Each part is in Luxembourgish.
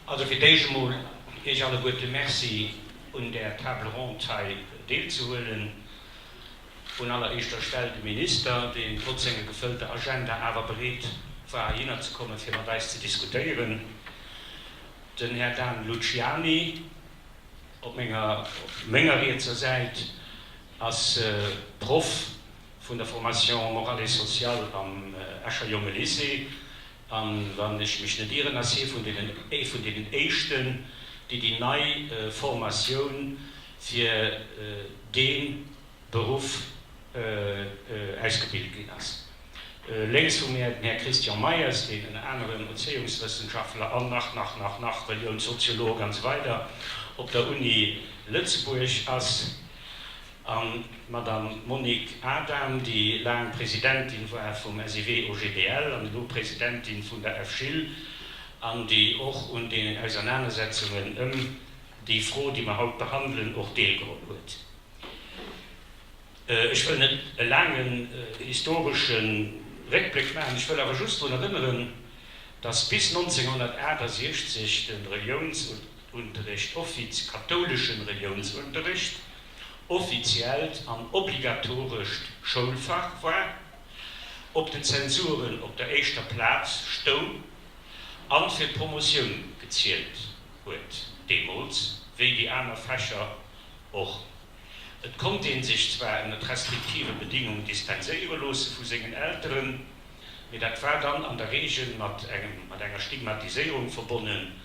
Also fir d'éischt emol Iech alleguerte Merci un där Table ronde hei deelzehuelen. Un alleréischter Stell de Minister, deen trotz senger gefëllter Agenda awer bereet war heihinner ze kommen, fir mat eis ze diskutéieren. Den Här Dan Luciani op menger, op menger rietser Säit ass Proff vun der Formation morale et sociale am Escher Jongelycée an, wann ech mech net ieren, ass hie vun deenen, ee vun deenen éischten, déi déi nei Formatioun fir dee Beruff ausgebilt ginn ass. Lénks vu mär den Här Christian Meyers, deen ënner anerem Erzéiungswëssenschaftler an nach, nach, nach, nach Reliounssoziolog an esou weider op der Uni Lëtzebuerg ass, an d'Madame Monique Adam, déi laang Presidentin war vum SIW-OGBL an elo Presidentin vun der FGIL an déi och un deenen Ausernanersetzungen ëm déi Fro, déi mer haut behandelen, och deelgeholl huet. Ech wëll net e laangen historesche Réckbléck maachen, ech wëll awer just drun erënneren, dass bis 1968 de Reliounsunterrecht, kathouleschen Reliounsunterrecht, offiziellt an obligatorescht Schoulfach war, op den Zensuren op der éischter Plaz stoung an fir d'Promotioun gezielt huet, deemools wéi déi aner Fächer och. Et konnt ee sech zwar ënnert restriktive Bedingung dispenséiere loosse vu sengen Elteren, mee dat war dann an der Reegel mat engem mat enger Stigmatiséierung verbonnen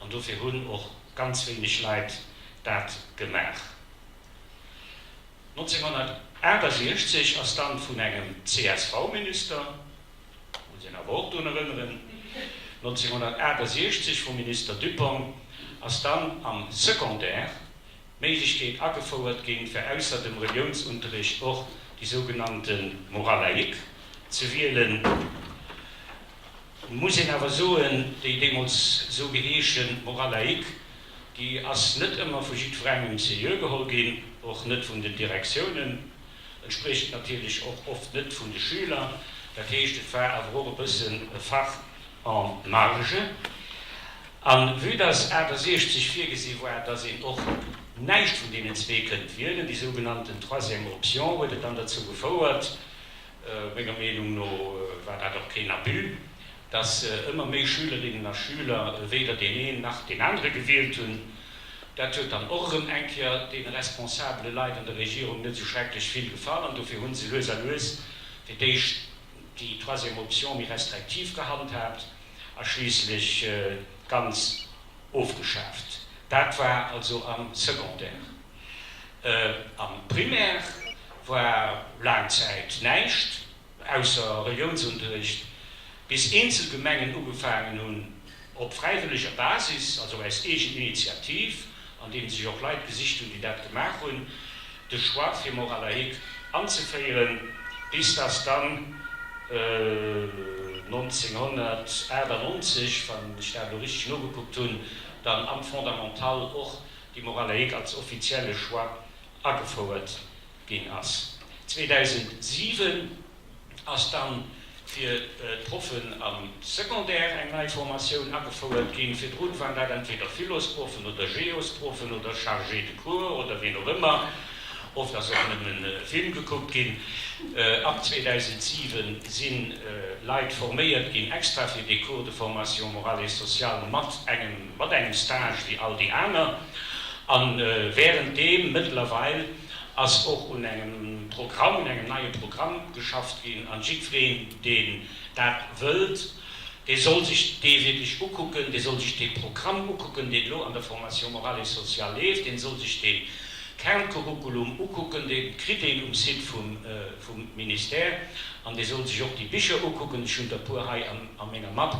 an dofir hunn och ganz wéineg Leit dat gemaach. 1968 ass dann vun engem CSV-Minister, muss een awer och drun erënneren, 1968 vum Minister Dupong ass dann am Secondaire d'Méiglechkeet agefouert ginn, fir ausser dem Reliounsunterricht och déi sougenannte Morale laïque ze wielen. Muss een awer soen, déi deemools esou geheesche Morale laïque, déi ass net ëmmer vu jiddwerengem seriö geholl ginn, och net vun den Direktiounen, entspriechend natierlech och oft net vun de Schüler. Dat heescht, et war awer och e bëssen e Fach en marge. A vue dass 68 virgesi war, dass een och näischt vun deenen zwee kënnt wielen, déi sougenannten troisième option, huet et dann derzou gefouert, Menger Meenung no war dat och keen Abus, dass ëmmer méi Schülerinnen a Schüler weder deen een nach deen anere gewielt hunn. Dat huet dann och erëm eng Kéier deene responsabele Leit an der Regierung net esou schrecklech vill gefall an dofir hu se lues a lues fir d'éischt déi troisième option méi restriktiv gehandhaabt a schliisslech ganz ofgeschaaft. Dat war also am Secondaire. Am Primaire war laang Zäit näischt, ausser Reliounsunterricht, bis eenzel Gemengen ugefaangen hunn, op fräiwëlleger Basis, also aus Eegeninitiativ, andeem sech och Leit gesicht hunn, déi dat gemaach hunn, de Choix fir Morale laïque anzeféieren, bis dass dann 1998, wann ech dat elo richteg nogekuckt hunn, dann am Fondamental och déi Morale laïque als offizielle Choix agefouert ginn ass. 2007 ass dann fir d'Proffen am Secondaire eng nei Formatioun agefouert ginn. Virdrun waren dat entweder Philosproffen oder Geosproffen oder Chargés de cours oder wien och ëmmer. Oft ass och nëmmen Film gekuckt ginn. Ab 2007 si Leit forméiert ginn extra fir dee Cours de formation morale et sociale mat engem mat engem Stage wéi all déi aner. A währenddeem mëttlerweil ass och un engem Programm, un engem neie Programm geschafft ginn. An jiddwereen, deen dat wëllt, dee soll sech dee wierklech ukucken, dee soll sech dee Programm ukucken, deen elo an der Formation morale et sociale leeft, deen soll sech dee Kerncurriculum ukucken, dee kritt een um Site vum Ministère, an dee soll sech och déi Bicher ukucken, ech hunn der e puer hei a menger Mapp,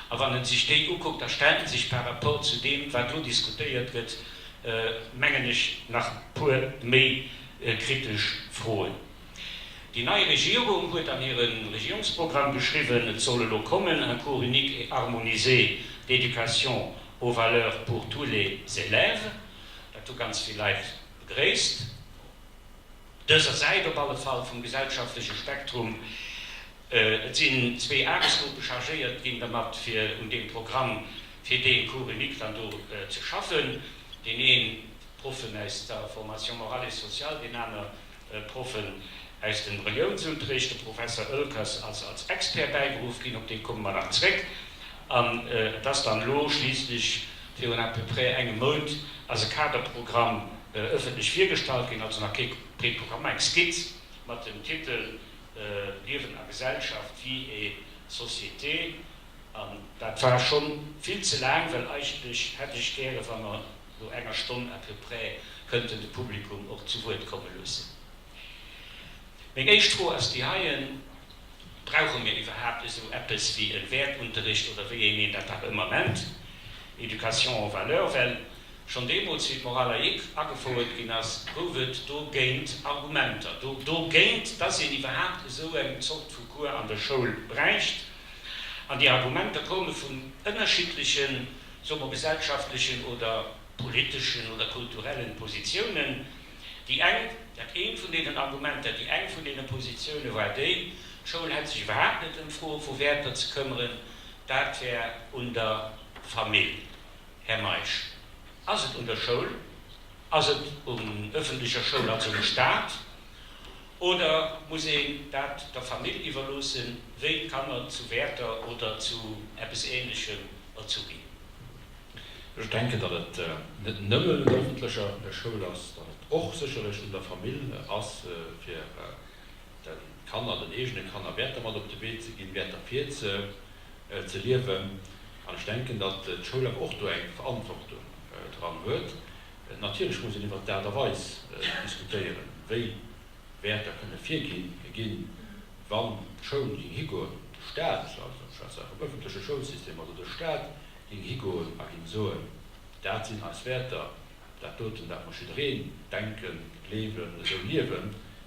a wann en sech déi ukuckt, da stellt en sech par rapport zu deem, wat elo diskutéiert gëtt, mengen ech, nach e puer méi kritesch Froen. Déi nei Regierung huet an hire Regierungsprogramm geschriwwen, et soll elo kommen, un cours unique et harmonisé d'éducation aux valeurs pour tous les élèves. Dat hu ganz vill Leit begréisst, op dëser Säit op alle Fall vum gesellschaftleche Spektrum. Et sinn zwee Aarbechtsgruppe chargéiert ginn dermat, fir un deem Programm Fir dee Cours unique dann do ze schaffen. Deen een Proffen aus der Formation morale et sociale, deen aner Proffen aus dem Reliounsunterricht. De Professer Oelkers ass als Expert bäigeruff ginn, op dee komme mer nach zréck. An et ass dann elo schliisslech virun à peu près engem Mount ass e Kaderprogramm ëffentlech virgestallt ginn, also nach kee Preprogramm, mä eng Skizz mat dem Titel Liewen a Gesellschaft, Vie et société. An dat war scho vill ze laang, well eigentlech hätt ech gäre wa mer no enger Stonn à peu près kënnten de Publikum och zu Wuert komme loossen. Meng éischt Fro ass déi heien, Brauche mir iwwerhaapt esou eppes wéi e Wäertunterricht oder wéi een een dat auch ëmmer nennt, Éducation aux valeurs? Well schonn deemools, wéi d'Morale laïque agefouert ginn ass, gouf et dogéint Argumenter, dogéint, dass een iwwerhaapt esou eng Zort vu Cours an der Schoul bräicht. An déi Argumenter koume vun ënnerschiddlechen, soe mer, gesellschaftlechen oder politeschen oder kulturellen Positiounen. Déi eng, dat eent vun deenen Argumenter, déi eng vun deene Positioune war déi, d'Schoul hätt sech iwwerhaapt net ëm Froe vu Wäerter ze këmmeren, dat wär un der Famill. Här Meisch, ass et un der Schoul, ass et un ëffentlecher Schoul, also um Staat, Oder muss een dat der Famill iwwerloossen, wéi d'Kanner zu Wäerter oder zu eppes Ähnlechem erzu ginn? Ech denken, datt et net nëmmen un der ëffentlecher Schoul ass, datt et och sécherlech un der Famill ass, fir de Kanner, den eegene Kanner Wäerter mat op de Wee ze ginn, Wäerter virzeliewen. An ech denken, datt d'Schoul awer och do eng Verantwortung dran huet. Natierlech muss een iwwert d'Aart a Weis diskutéieren, wéi Wäerter kënne virgi ginn, wann d'Schoul géing higoen, de Staat, also ech schwätze hei vum ëffentleche Schoulsystem, also de Staat géing higoen a géing soen, dat sinn eis Wäerter, dat doten, dat muss jiddereen denken, gleewen, esou liewen,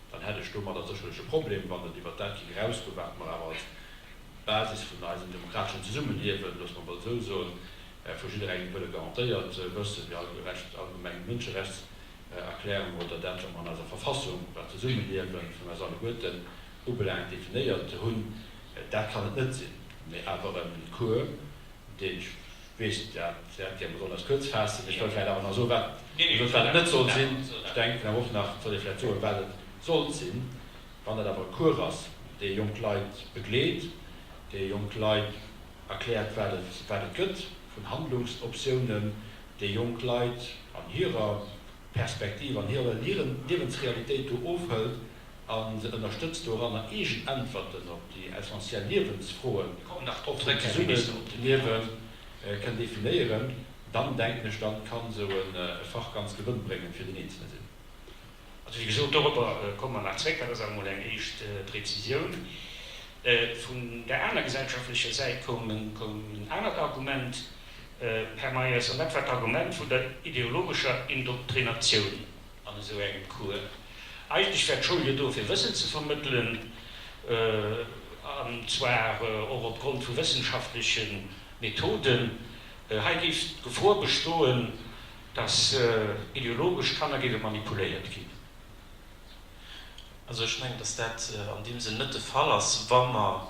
dann hätt ech domadder sécherlech e Problem, wann et iwwert dat géing erausgoen, wat mer awer als Basis vun eisem demokrateschen Zesummeliewen, loosse mer emol esou soen, vu jidderengem wëlle garantéiert wëssen, wéi allgerecht, allgemeng Mënscherechtserklärung oder dat, wat mer an eiser Verfassung, wat d'Zesummeliewe vun eis alleguerten ubelaangt, definéiert hunn. Dat kann et net sinn. Mee awer e Cours, deen, ech weess, dat hätt gär, mer sollen eis kuerz faassen, ech wëll vläicht awer nach soen, wat wat et net soll sinn. Ech denken awer och nach, et soll ee vläicht soen, wat et sollt sinn. Wann dat awer e Cours ass, dee jonk Leit begleet, dee jonk Leit erkläert, wat et, wat et gëtt vun Handlungsoptiounen, déi jonk Leit an hirer Perspektiv, an hirer Liewensrealitéit do ofhëlt a se ënnerstëtzt doranner, eegen Äntwerten op déi essentiell Liewensfroen, och vum Zesummeliewe kënn definéieren, dann denken ech, dann kann esou e Fach ganz gewënnbréngend fir den Eenzelne sinn. Also wéi gesot, dorobber komme mer nach zréck. Dat ass awer emol eng éischt Prezisioun. Vun där aner gesellschaftlecher Säit koum en anert Argument, Här Meyers, an dat war d'Argument vun der ideologescher Indoktrinatioun an esou engem Cours. Eigentlech wär d'Schoul jo do, fir Wëssen ze vermëttelen, an zwar och opgrond vu wëssenschaftleche Methoden. Hei géif d'Gefor bestoen, Dass ideologesch Kanner géiwe manipuléiert ginn. Also ech mengen, dass dat an deem Sënn net de Fall ass, wa mer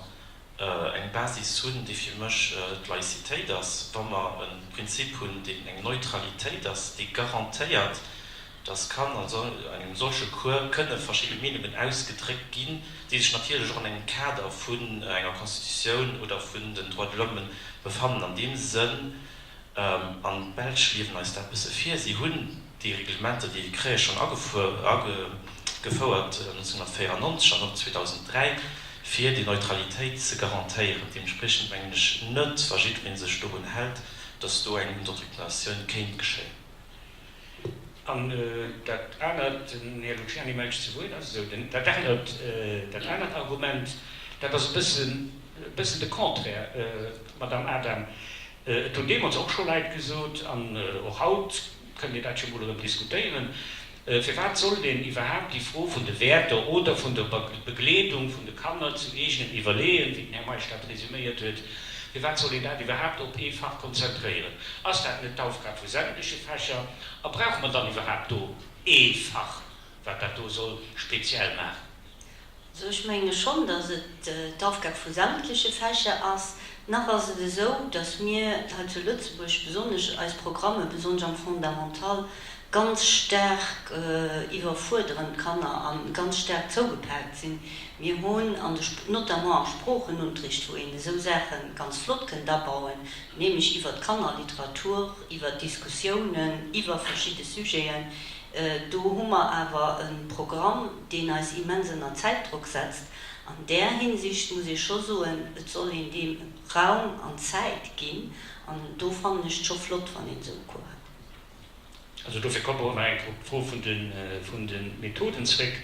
eng Basis hunn, déi fir mech d'Laïcitéit ass, wa mer e Prinzip hunn, deen eng Neutralitéit ass, dee garantéiert, dass kann an engem solche Cours kënne verschidde Meenungen ausgedréckt ginn, déi sech natierlech och an engem Kader vun enger Constitutioun oder vun den Droits de l'homme befannen. An deem Sënn An d'Belsch liewen eis dat bësse vir. Si hunn déi Reglementer, déi ee kréie, schonn agefouert 1994 an och 2003, fir déi Neutralitéit ze garantéieren. Deementspriechend mengen ech net, wa jiddweree sech dorun hält, dass do eng Indoctrinatioun kéint geschéien. An dat anert, den Här Luciani mellt sech zu Wuert, ass esou, dat anert, dat anert Argument, dat ass e bëssen, e bëssen de Contraire, Madame Adam. Et hunn deemools och scho Leit gesot, an och haut kënnt een dat jo mol erëm diskutéieren, Firwat sollt een iwwerhaapt déi Fro vun de Wäerter oder vun der Begleedung vun de Kanner zu eegenem Iwwerleeën, wéi den Här Meisch dat resüméiert huet, firwat soll een dat iwwerhaapt op ee Fach konzentréieren? Ass dat net d'Aufgab vu sämtleche Fächer? A brauche mer dann iwwerhaapt do ee Fach, wat dat do soll speziell maachen? Also ech menge schonn, datt et d'Aufgab vu sämtleche Fächer ass. Nach ass et esou, datt mir hei zu Lëtzebuerg besonnesch eis Programme, besonnesch am Fondamental, ganz staark iwwerfuerderen d'Kanner a ganz staark zougepaakt sinn. Mir hunn an de, notamment am Sproochenunterricht, wou een esou Saache ganz flott kënnt abauen, nämlech iwwer d'Kannerliteratur, iwwer Diskussiounen, iwwer verschidde Sujeten, do hu mer awer e Programm, deen eis immens ënner Zäitdrock setzt. An där Hinsicht muss ee scho soen, et soll een deem Raum an Zäit ginn. An do fannen ech et scho flott, wann een esou e Cours hätt. Also dofir komme mer och nach eng Kéier op d'Fro vun de Methoden zréck.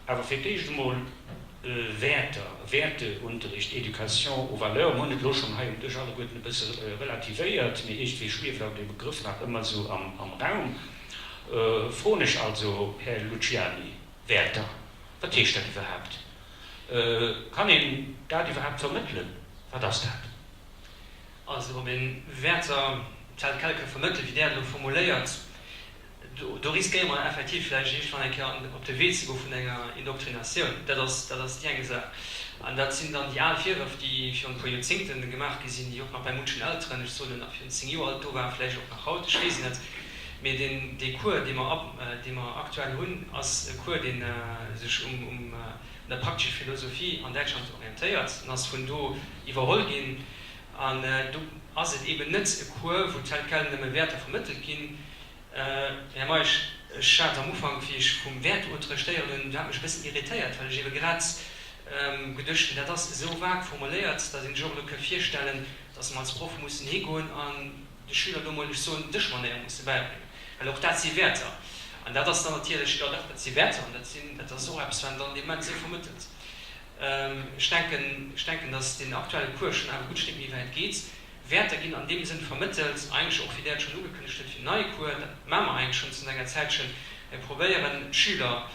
Awer fir d'éischt emol Wäerter, Wäerteunterricht, Éducation aux valeurs. Mir hunn et elo schonn hei um Dësch alleguerten e bësse relativéiert, mee iergendwéi schwieft awer dee Begrëff nach ëmmer esou am Raum. Froen ech also, Här Luciani, Wäerter, wat heescht dat iwwerhaapt? Kann een dat iwwerhaapt vermëttelen? Wat ass dat? Also ob een Wäerter tel quel ka vermëttelen, wéi Der et elo formuléiert, do riskéiere mer effektiv vläicht iergendwann eng Kéier op de Wee ze goe vun enger Indoktrinatioun. Dat ass, dat ass déi eng Saach. An dat sinn dann déi al Virwërf, déi virun e puer Joerzéngte gemaach gi sinn, déi och nach bei munchen Elteren, ech soen nach virun 10 Joer alt do waren, vläicht och nach haut, ech weess et net. Mee deen, dee Cours, dee mer, dee mer aktuell hunn, ass e Cours, dee sech um, um, un der praktescher Philosophie an Däitschland orientéiert an ass vun do iwwerholl ginn. An do ass et eeben net e Cours, wou tel quel nëmme Wäerter vermëttelt ginn. Här Meisch, ech hat am Ufank, wéi ech vum Wäerteunterrecht héieren hunn, dat hat mech e bëssen irritéiert, well ech eebe grad geduecht hunn, dat ass esou vag formuléiert, datt een sech och elo ka virstellen, datt mer als Proffe mussen higoen an de Schüler do mol, ech soen, Dëschmanéier musse bäibréngen, well och dat si Wäerter. An dat ass dann natierlech, jo dach, dat si Wäerter an dat sinn, dat ass och eppes, wat een dann dee Moment esou vermëttelt. Ech denken, ech denken, datt deen aktuelle Cours schonn awer e gutt Stéck méi wäit geet. Wäerter ginn an deem Sënn vermëttelt, eigentlech och, wéi Der et schonn ugekënnegt hutt, fir den neie Cours, dat maache mer eigentlech schonn zënter enger Zäitchen, mir probéieren d'Schüler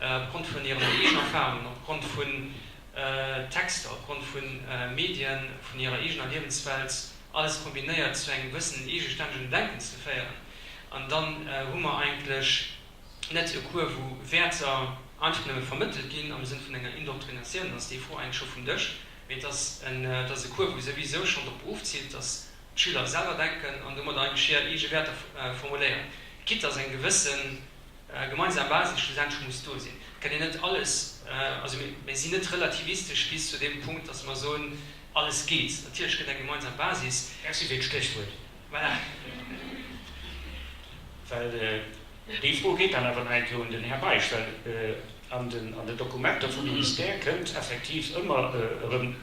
opgrond vun hiren eegenen Erfahrungen, opgrond vun Texter, opgrond vu Medien, vun hirer eegener Liewenswelt, alles kombinéiert zu engem gewëssenen eegestännegen Denken ze féieren. An dann hu mer eigentlech net e Cours, wou Wäerter einfach nëmme vermëttelt ginn am Sënn vun enger Indoktrinatioun, dann ass déi Fro eigentlech scho vum Dësch, mee et ass en, et ass e Cours, wou souwisou schonn drop ofziilt, dass d'Schüler selwer denken an domat eigentlech hir eege Wäerter formuléieren, quitte dass eng gewësse gemeinsam Basis schlussendlech muss do sinn. Et kann een net alles, also mir sinn net relativistesch bis zu deem Punkt, dass mer soen, alles geet. Natierlech gëtt eng gemeinsam Basis. Merci fir d'Stéchwuert. Voilà. Well déi Fro geet dann awer nach eng Kéier un den Här Meisch, well an den an den Dokumenter vum Ministère kënnt effektiv ëmmer erëm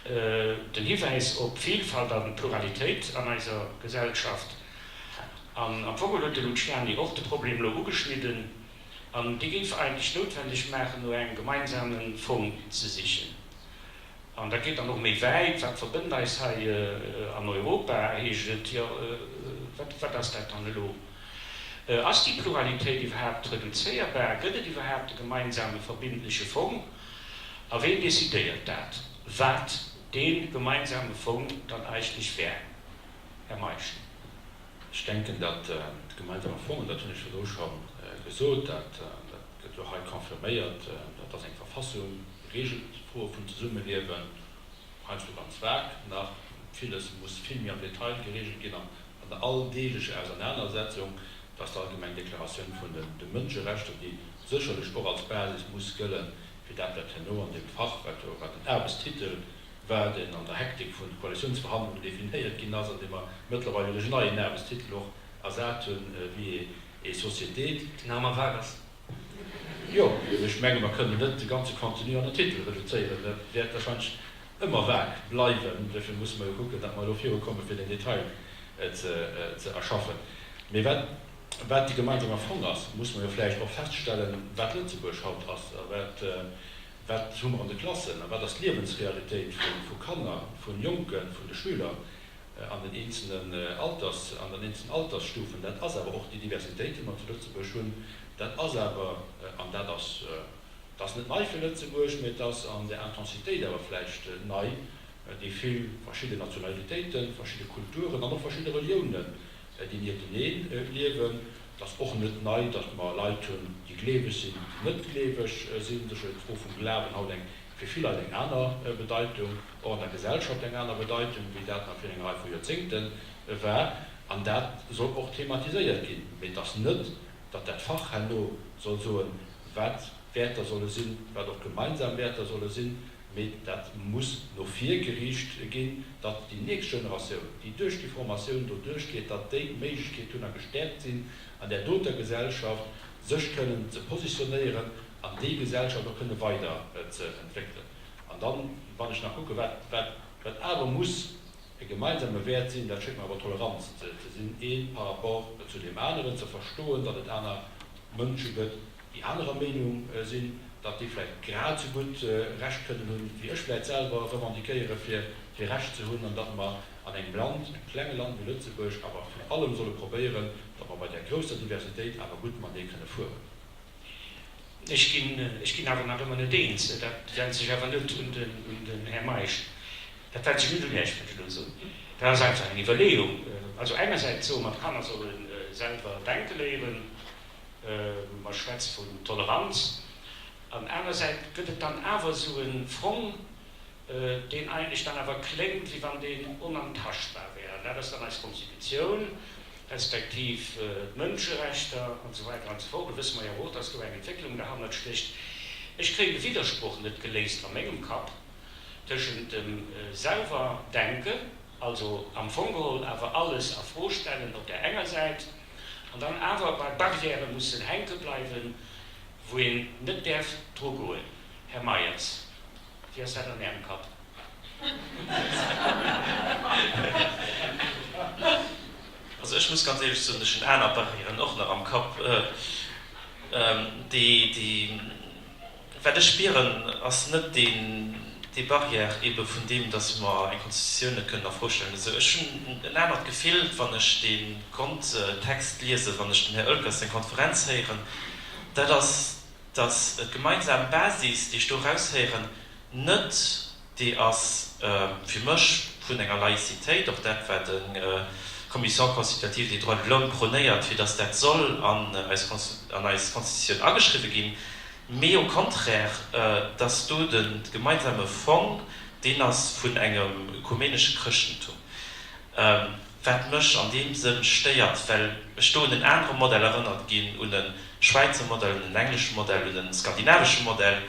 den Hiwäis op Vielfalt an Pluralitéit an eiser Gesellschaft. An am Fong huet de Luciani och de Problem elo ugeschnidden, an dee géif eigentlech noutwendeg maachen, no engem gemeinsame Fong ze sichen. An dat geet dann och méi wäit, Wat verbënnt eis hei an Europa, heescht et. Jo, wat ass dat dann elo? Ass déi Pluralitéit iwwerhaapt reduzéierbar? Gëtt et iwwerhaapt e gemeinsame verbindleche Fong? A ween decidéiert dat, wat dee gemeinsame Fong dann eigentlech wär? Här Meisch. Ech denken, datt de gemeinsame Fong, an dat hunn ech virdru scho gesot, dat gëtt jo hei confirméiert, dat ass eng Verfassung, déi reegelt d'Froe vum Zesummeliewen, heiansdo ganz vag nach, villes muss vill méi am Detail gereegelt ginn an der alldeeglecher Ausernanersetzung. Dat ass d'Allgemeng Deklaratioun vun de Mënscherechter, déi sécherlech och als Basis muss gëllen fir dat, wat herno an deem Fach, wat jo wat den Aarbechtstitel war, deen an der Hektik vun de Koalitiounsverhandlungen definéiert ginn ass an dee mer mëttlerweil jo duerch en neien Aarbechtstitel och ersat hunn, Vie et société. Deen nach ëmmer vag ass. Jo, ech menge mer kënnen net de ganze Contenu an en Titel reduzéieren. Dat wäert wahrscheinlech ëmmer vag bleiwen. Duerfir musse mer jo kucken, datt mer elo virukomme fir den Detail ze erschaffen. Mee wat, wat de gemeinsame Fong ass, musse mer jo vläicht och feststellen, wat Lëtzebuerg haut ass a wat, Wat hu mer an de Klassen a wat ass d'Liewensrealitéit vu Kanner, vu Jonken, vun de Schüler an den eenzelnen Alters, an den eenzelnen Altersstufen? Dat ass awer och déi Diversitéit, déi mer zu Lëtzebuerg hunn. Dat ass awer, an dat ass, dat ass net nei fir Lëtzebuerg, mee et ass an der Intensitéit awer vläicht nei, déi vill verschidden Nationalitéiten, verschidde Kulturen an och verschidde Reliounen, déi nieftenee liewen. Et ass och net nei, datt mer Leit hunn, déi gleeweg sinn, déi net gleeweg sinn. Sécher huet d'Fro vum Glawen haut eng fir vill Leit eng aner Bedeitung. och an der Gesellschaft eng aner Bedeitung, wéi dat nach virun enger Rei vu Joerzéngte war. An dat soll och thematiséiert ginn. Mee et ass net, datt dat Fach herno soll soen, wat Wäerter solle sinn, wat och gemeinsam Wäerter solle sinn, mee dat muss no vir geriicht ginn, datt déi nächst Generatioun, déi duerch déi Formatioun do duerchgeet, datt déi d'Méiglechkeet hunn a gestäerkt sinn, an där doter Gesellschaft sech kënnen ze positionéieren an déi Gesellschaft och kënne weider ze entwéckelen. An dann, wann ech nach kucken, wat, wat, wat awer muss e gemeinsame Wäert sinn, dat schéngt mer awer Toleranz ze sinn, ee par rapport zu deem aneren, ze verstoen, datt et aner Mënsche gëtt, déi anerer Meenung sinn, datt déi vläicht grad esou gutt Recht kënnen hunn, wéi ech vläicht selwer revendiquéiere fir Recht ze hunn, an datt mer an engem Land, engem klenge Land wéi Lëtzebuerg, awer virun allem solle probéieren, datt mer bei där grousser Diversitéit awer gutt matenee kënne fueren. Ech ginn, ech ginn awer nach ëmmer net eens. Dat went sech awer net un den, un den Här Meisch. Dat went sech net un Iech, wat ech elo soen. Dat ass einfach eng Iwwerleeung. Also engersäits soe mer, d'Kanner solle selwer denke léieren. Mer schwätze vun Toleranz. An anersäits gëtt et dann awer esou e Fong, deen eigentlech dann awer kléngt, wéi wann deen onantastbar wär. An dat ass dann eis Konstitutioun, respektiv d'Mënscherechter an esou weider an esou fort. Do wësse mer jo och, dass do eng Entwécklung derhannert stécht. Ech kréien de Widdersproch net geléist a mengem Kapp tëschent dem selwer denken, also am Fong geholl awer alles a Fro stellen op där enger Säit, an dann awer bei Barrièrë mussen hänke bleiwen, wou een net däerf drugoen. Här Meyers. Wéi ass dat an Ärem Kapp? Also ech muss ganz éierlech soen, ech hunn aner Barrieren och nach am Kapp. Déi, déi, wat ech spieren, ass net deen, déi Barrière eebe vun deem, datt mer eng Constitutioun net kënnen a Fro stellen. Also ech hunn en anert Gefill, wann ech dee Grondtext liesen, wann ech dem Här Oelkers seng Konferenz héieren, dat ass, dass d'gemeinsam Basis, déi ech do eraushéieren, net déi ass fir mech vun enger Laïcitéit, och dat wat de Commission consultative des droits de l'homme prônéiert, fir dass dat soll an eis an eis Constitutioun ageschriwwe ginn, mee au contraire, dass do de gemeinsame Fong deen ass vun engem ökumenesche Chrëschtentum. Wat mech an deem Sënn stéiert, well ech do un en anere Modell erënnert ginn, un e Schwäizer Modell, un en englesche Modell, un e skandinavesche Modell,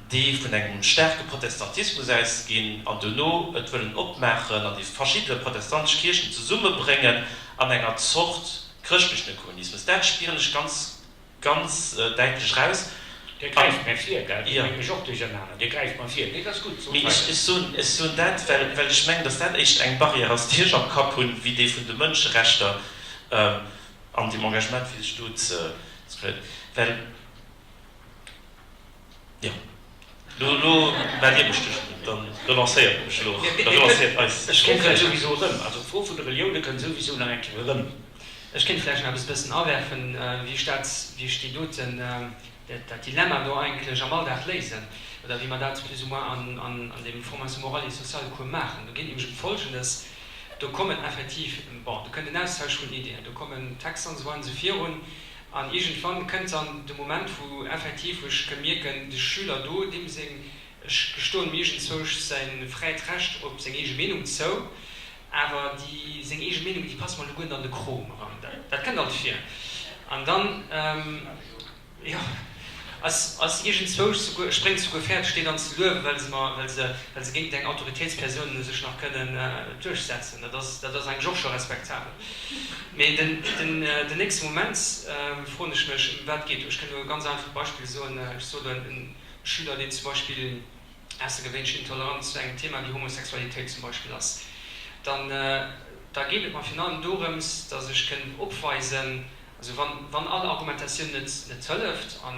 déi vun engem staarke Protestantismus ausginn an dono et wëllen opmaachen an déi verschidde protestantesch Kierchen zesummebréngen an enger Zort chrëschtlechen Ökumenismus. Dat spieren ech ganz Ganz däitlech eraus. Dir gräift mär vir, gell? Dir bréngt mech och duerchernaner. Dir gräift mer vir. Nee, dat ass gutt. Sot Mee weider. ech soen, ech soen dat, well, well ech mengen, dass dat éischter eng Barrière ass, déi ech am Kapp hunn, wéi déi vun de Mënscherechter an dem Engagement, fir sech do ze, well, jo. Lo, lo maacht Dir mech duercherneen, dann relancéiert mech elo, da relancéiert eis. Ech kéint vläicht souwisou erëm, also d'Fro vun de Relioune kënnt souwisou nach eng Kéier erëm. Ech kéint vläicht nach eppes e bëssen awerfen, wéi ech dat, wéi ech déi doten, dat Dilemma do eigentlech am Alldag léisen, oder wéi mer dat plus ou moins an, an, an deem Formation morale et sociale Cours maachen. Do geet nämlech ëm Folgendes, Do kommen effektiv, bon, do kënnt en Austausch vun Ideeën, do kommen Texter an esou weider an esou virun, An iergendwann kënnt dann de Moment, wou effektiv, wou ech ka mierken, de Schüler do, deem seng, ech gestoen em iergendzwousch säi fräit Recht op seng eege Meenung zou, awer déi seng eege Meenung, déi passt mer elo guer net an de Krom eran. Dat kënnt alt vir. An dann, jo, Ass ass iergendzwousch souguer, spréngt souguer fäerdeg déi dann ze luewen, well se mer, well se, well se géint eng Autoritéitspersoun sech nach kënnen duerchsetzen. Dat ass, dat ass eigentlech och scho respektabel. Mee den, den, den nächste Moment froen ech mech, ëm wat geet do? Ech kënn do e ganz einfacht Beispill soen. Ech soe lo en Schüler, deen zum Beispill aussergewéinlech intolerant zu engem Thema wéi Homosexualitéit zum Beispill ass, dann, da geet et mer virun allem dorëms, datt ech kënn opweisen, Also wann, wann all Argumentatioun net, net hëlleft, a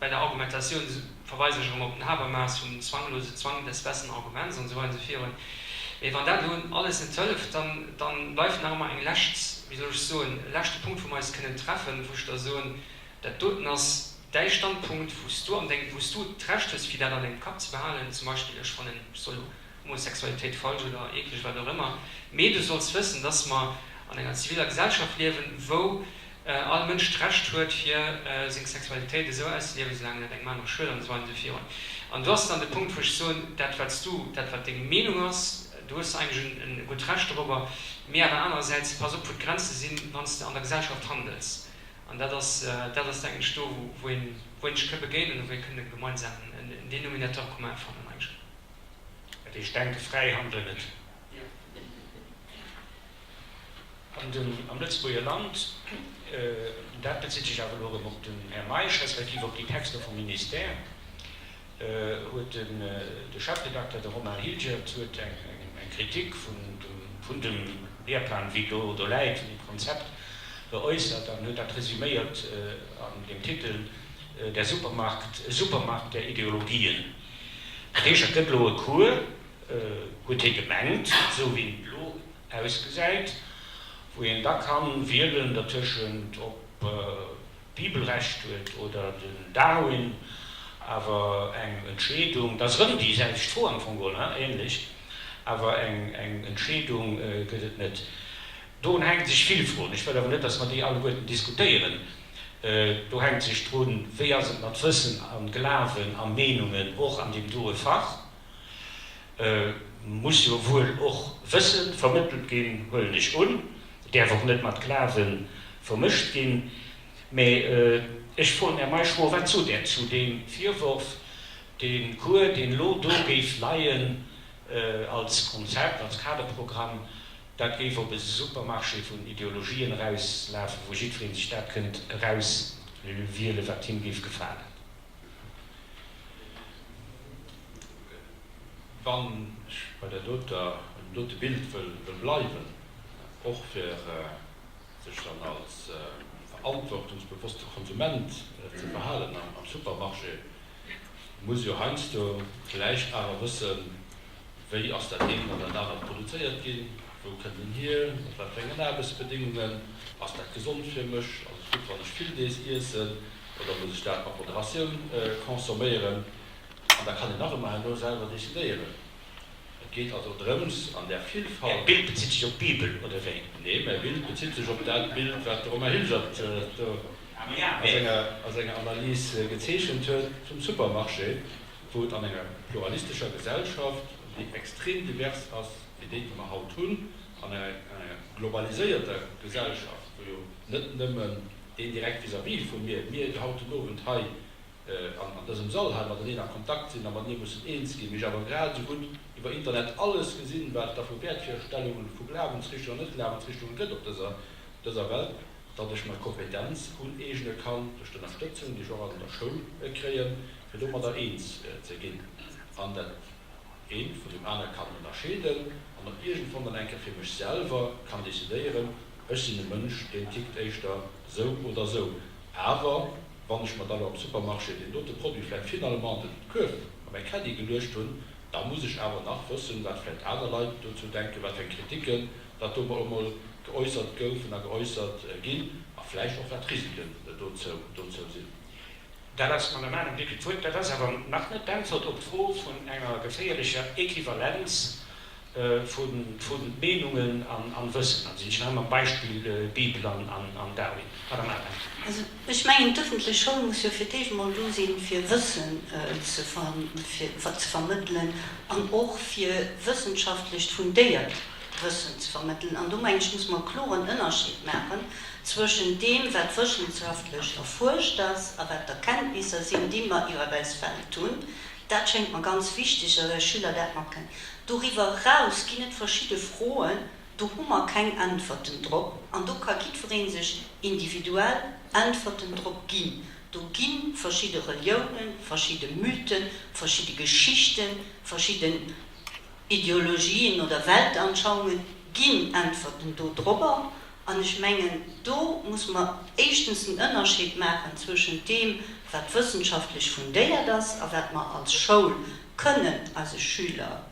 bei der Argumentatioun verweisen ech erëm op den Habermas vum zwanglose Zwang des besseren Arguments an esou weider an esou virun, mee wann dat elo alles net hëlleft, dann, dann bleift nach ëmmer eng lescht, wéi soll ech soen, e leschte Punkt, wou mer eis kënnen treffen, wou ech da soen, dat doten ass däi Standpunkt, wou s du an dengem, wou s du d'Recht hues, fir dat an dengem Kapp ze behalen, zum Beispill, ech fannen, ech soll elo Homosexualitéit falsch oder eekleg, wat och ëmmer, mee du solls wëssen, dass mer an enger ziviller Gesellschaft liewen, wou all Mënsch d'Recht huet, fir seng Sexualitéit esou auszeliewen, soulaang en net engem anere schued an esou weider an esou virun. An do ass dann de Punkt, wou ech soen, dat wat s du, dat wat deng Meenung ass, do hues de eigentlech e gutt Recht dorobber, mee awer anerersäits, pass op wou d'Grenze sinn, wann s de an der Gesellschaft handels. An dat ass, dat ass denken ech do, wou een, wou een sech ka begéinen a wou ee kënne gemeinsam en Dénominateur commun fannen eigentlech. Dat heescht, denke fräi, handelen net. An dem, am Lëtzebuerger Land, dat bezitt sech awer elo erëm op den Här Meisch, respektiv op déi Texter vum Ministère, huet den, de Chefredakter, de Romain Hilgert, huet eng, eng Kritik vun dem, vun dem Lehrplan, wéi do, do läit, vun dem Konzept geäussert an huet dat resüméiert an dem Titel Der Supermarkt, Supermarkt der Ideologien. Dat heescht, et gëtt elo e Cours, huet hie gemengt, esou wéi en elo ausgesäit, wou een da kann wielen dertëschent, ob d'Bibel Recht huet oder den Darwin, awer eng Entscheedung, dat ass erëm déi selwecht Fro am Fong geholl, hein, ähnlech, awer eng Entscheedung gëtt et net. Dorun hänke sech vill Froen, ech wëll awer net, datt mer déi alleguerten diskutéieren. Do hänkt sech drun, wéi ass et mat Wëssen a Glawen a Meenungen och an deem doe Fach? Muss jo wuel och Wësse vermëttelt ginn, huelen ech un. Däerf och net mat Glawe vermëscht ginn. Mä ech froen, Här Meisch, wat sot Der zu deem Virworf, dee Cours, deen elo do géif leien als Konzept, als Kaderprogramm, dat géif op e Supermarché vun Ideologien erauslafen, wou jiddweree sech dat kënnt erauswielen, wat him géif gefalen? Wann ech bei där doter, bei deem dote Bild wëll bleiwen, och fir sech dann als verantwortungsbewosste Konsument ze verhalen am Supermarché, muss jo heiansdo vläicht awer wëssen, wéi ass dat eent an dat anert produzéiert ginn, wou kënnt en hier, ënner wat fir engen Aarbechtsbedingungen, ass dat gesond fir mech, ass et gutt wann ech vill dees iessen oder muss ech dat mat Moderatioun consomméieren. An da kann een nach ëmmer herno selwer decidéieren. Et geet also drëms, an där Villfalt. Äert Bild bezitt sech op d'Bibel, oder wéi? Nee, mäi Bild bezitt sech op dat Bild, wat de Romain Hilgert do a senger Analys gezeechent huet vum Supermarché, wou et an enger pluralistescher Gesellschaft, déi extrem divers ass, wéi déi, déi mer haut hunn, an enger globaliséierter Gesellschaft, wou jo net nëmmen deen direkt vis-à-vis vu mir, mir haut den Owend hei, an dësem Sall hei mateneen a Kontakt sinn a matenee mussen eens ginn, mee ech awer grad esou gutt iwwer Internet alles gesinn, wat et da vu Wäertvirstellungen, vu Glawensrichtungen an Net-Glawensrichtungen gëtt op dëser dëser Welt, datt ech mer d'Kompetenz uneegne kann duerch d'Ënnerstëtzung, déi ech och an der Schoul kréien, fir domadder eens ze ginn an dat eent vun deem anere kann ënnerscheeden an och iergendwann dann eng Kéier fir mech selwer kann decidéieren, ech sinn e Mënsch, deen tickt éischter esou oder esou. Awer wann ech mer da lo am Supermarché deen dote Produit vläit finalement an den Kuerf a mäi Caddie geluecht hunn, da muss ech awer nach wëssen, wat vläit aner Leit dozou denken, wat fir eng Kritiken datt do emol geäussert goufen a geäussert ginn a vläicht och wat d'Risiken dozou dozou sinn. Dat ass, Madame Adehm, Dir kritt d'Wuert, dat ass awer nach net d'Äntwert op d'Fro vun enger geféierlecher Equivalenz vu Meenungen an Wëssen. Also ech maache mam Beispill Bibel an Darwin. Madame Adehm. Also ech mengen, d'ëffentlech Schoul muss jo fir d'éischt emol do sinn, fir Wëssen ze vermëttelen an och fir wëssenschaftlecht fundéiert Wëssen ze vermëttelen. An do mengen ech, muss mer e kloren Ënnerscheed maachen zwëschent deem, wat wëssenschaftlech erfuerscht ass a wat d'Erkenntnisser sinn, déi mer iwwer eis Welt hunn. Dat schéngt mer ganz wichteg, datt eis Schüler dat matkréien. Doriwwer eraus ginn et verschidde Froen, do hu mer keng Äntwerten drop an do ka jiddweree sech individuell Äntwerten drop ginn. Do gi verschidde Reliounen, verschidde Mythen, verschidde Geschichten, verschidden Ideologien oder Weltanschauungen ginn Äntwerten do drobber. An ech mengen, do muss mer éischtens den Ënnerscheed maachen zwëschent deem, wat wëssenschaftlech fundéiert ass a wat mer als Schoul kënnen eise Schüler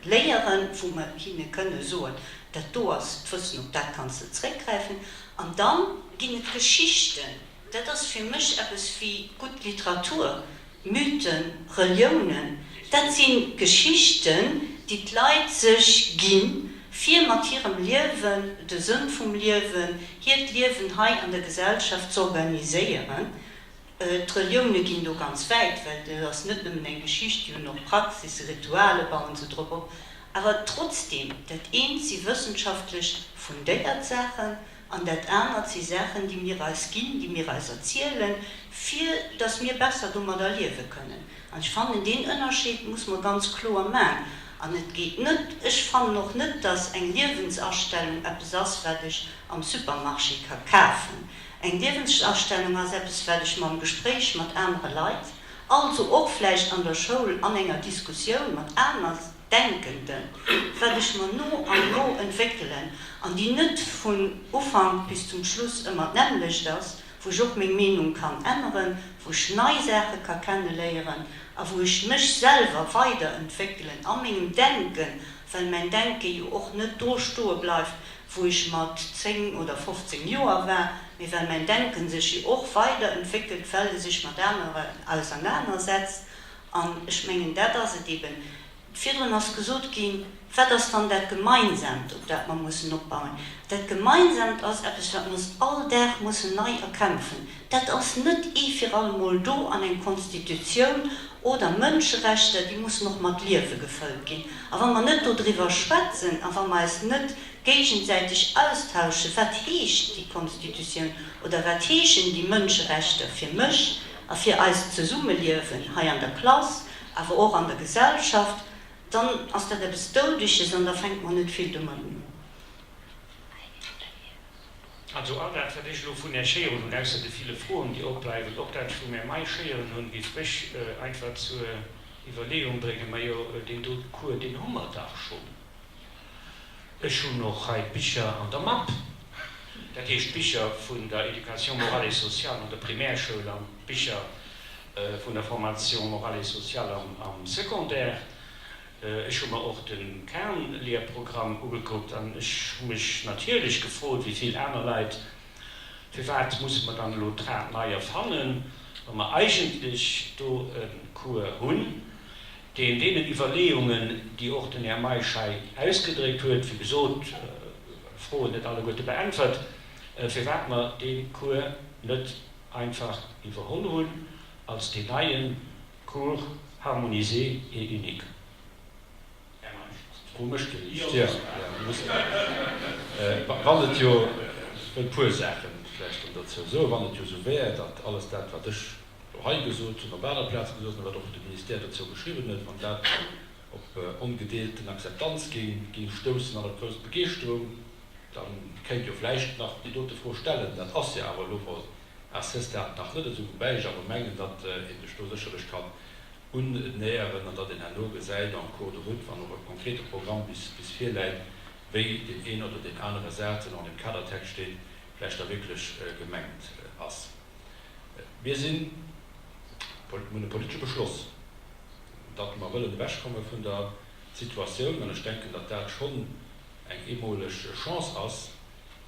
léieren, wou mer hinne kënne soen, dat do ass d'Wëssen, op dat kanns de zréckgräifen. An da ginn et Geschichten, dat ass fir mech eppes wéi gutt Literatur, Mythen, Reliounen, dat si Geschichten, déi d'Leit sech ginn, fir mat hirem Liewen, de Sënn vum Liewen, hiert Liewen hei an der Gesellschaft z'organiséieren. D'Relioune ginn do ganz wäit, well dat ass net nëmmen eng Geschicht, déi hunn och Praxisse, Rituale bauen se drop op. Awer trotzdeem, dat eent si wëssenschaftlech fundéiert Saachen an dat anert si Saachen, déi mir eis ginn, déi mir eis erzielen, fir datt mir besser domadder liewe kënnen. An ech fannen, deen Ënnerscheed muss mer ganz kloer man. An et geet net, ech fannen och net, datt eng Liewensastellung eppes ass, wat ech am Supermarché ka kafen. Eng Liewensastellung ass eppes, wat ech mer am Gespréich mat anere Leit, also och vläicht an der Schoul an enger Diskussioun mat Anersdenkenden, wat ech mer no an no entwéckelen an déi net vun Ufank bis zum Schluss ëmmer d'nämmlecht ass, wou ech och meng Meenung kann änneren, wou ech nei Saache ka kenneléieren a wou ech mech selwer weiderentwéckelen a mengem Denken, well mäin Denke jo och net do stoe bleift, wou ech mat 10 oder 15 Joer war, mee well mäin Denken sech jo och weider entwéckelt, well e sech mat aneren ausernanersetzt. An ech mengen, dat ass et eben. Virdrun ass gesot ginn, Wat ass dann dat Gemeinsamt, op dat mer mussen opbauen? Dat Gemeinsamt ass eppes, wat mer ons all Dag mussen nei erkämpfen. Dat ass net ee fir allemol do an eng Constitutioun oder Mënscherechter, déi mussen och mat Liewe gefëllt ginn. A wa mer net dodriwwer schwätzen a wa mer eis net géigesäiteg austauschen, wat heescht déi Constitutioun oder wat heeschen déi Mënscherechter fir mech a fir eist Zesummeliewen hei an der Klass, awer och an der Gesellschaft, dann ass dat eppes Doudeges an da fänke mer net vill domat un. Also all dat, wat ech elo vun Iech héieren hunn, ausser de ville Froen, déi opbleiwen, och dat ech vum Här Meisch héieren hunn, géif mech einfach zur Iwwerleeung bréngen, Majo, deen dote Cours, deen hu mer dach schonn. Ech hunn och hei d'Bicher an der Mapp, dat heescht d'Bicher vun der Éducation morale et sociale an der Primärschoul an d'Bicher vun der Formation morale et sociale am Secondaire. Ech hu mer och de Kernlehrprogramm ugekuckt an ech hu mech natierlech gefrot, wéi vill aner Leit, Firwat musse mer dann elo d'Rad nei erfannen, wa mer eigentlech do e Cours hunn, deen deenen Iwwerleeungen, déi och den Här Meisch hei ausgedréckt huet, wéi gesot, Froen net alleguerte beäntwert, firwat mer dee Cours net einfach iwwerholl hunn als deen neie Cours harmonisé et unique. Här Meisch. Ass d'Fro u mech geriicht? Jo. Wann et jo, ech wëll e puer Saache vläicht dann dozou soen, wann et jo esou wär, datt alles dat, wat ech elo hei gesot hunn, op aner Plaze gesot hunn, a wat och de Ministère dozou geschriwwen huet, wann dat op ongedeelten Akzeptanz géing stoussen an op grouss Begeeschterung, da kéint jo vläicht nach déi dote Fro stellen. Dat ass jo awer elo à ce stade nach net esou, woubäi ech awer mengen, datt ee sech do sécherlech kann unnäheren an datt een herno gesäit en cours de route, wann och e konkrete Programm bis virläit, wéi deen een oder deen anere Saz, deen och an deem Kadertext steet, vläicht da wierklech gemengt ass. Mir sinn, mir hunn e politesche Beschloss, datt mer wëllen ewechkomme vun der Situatioun, an ech denken, datt dat schonn eng eemoleg Chance ass,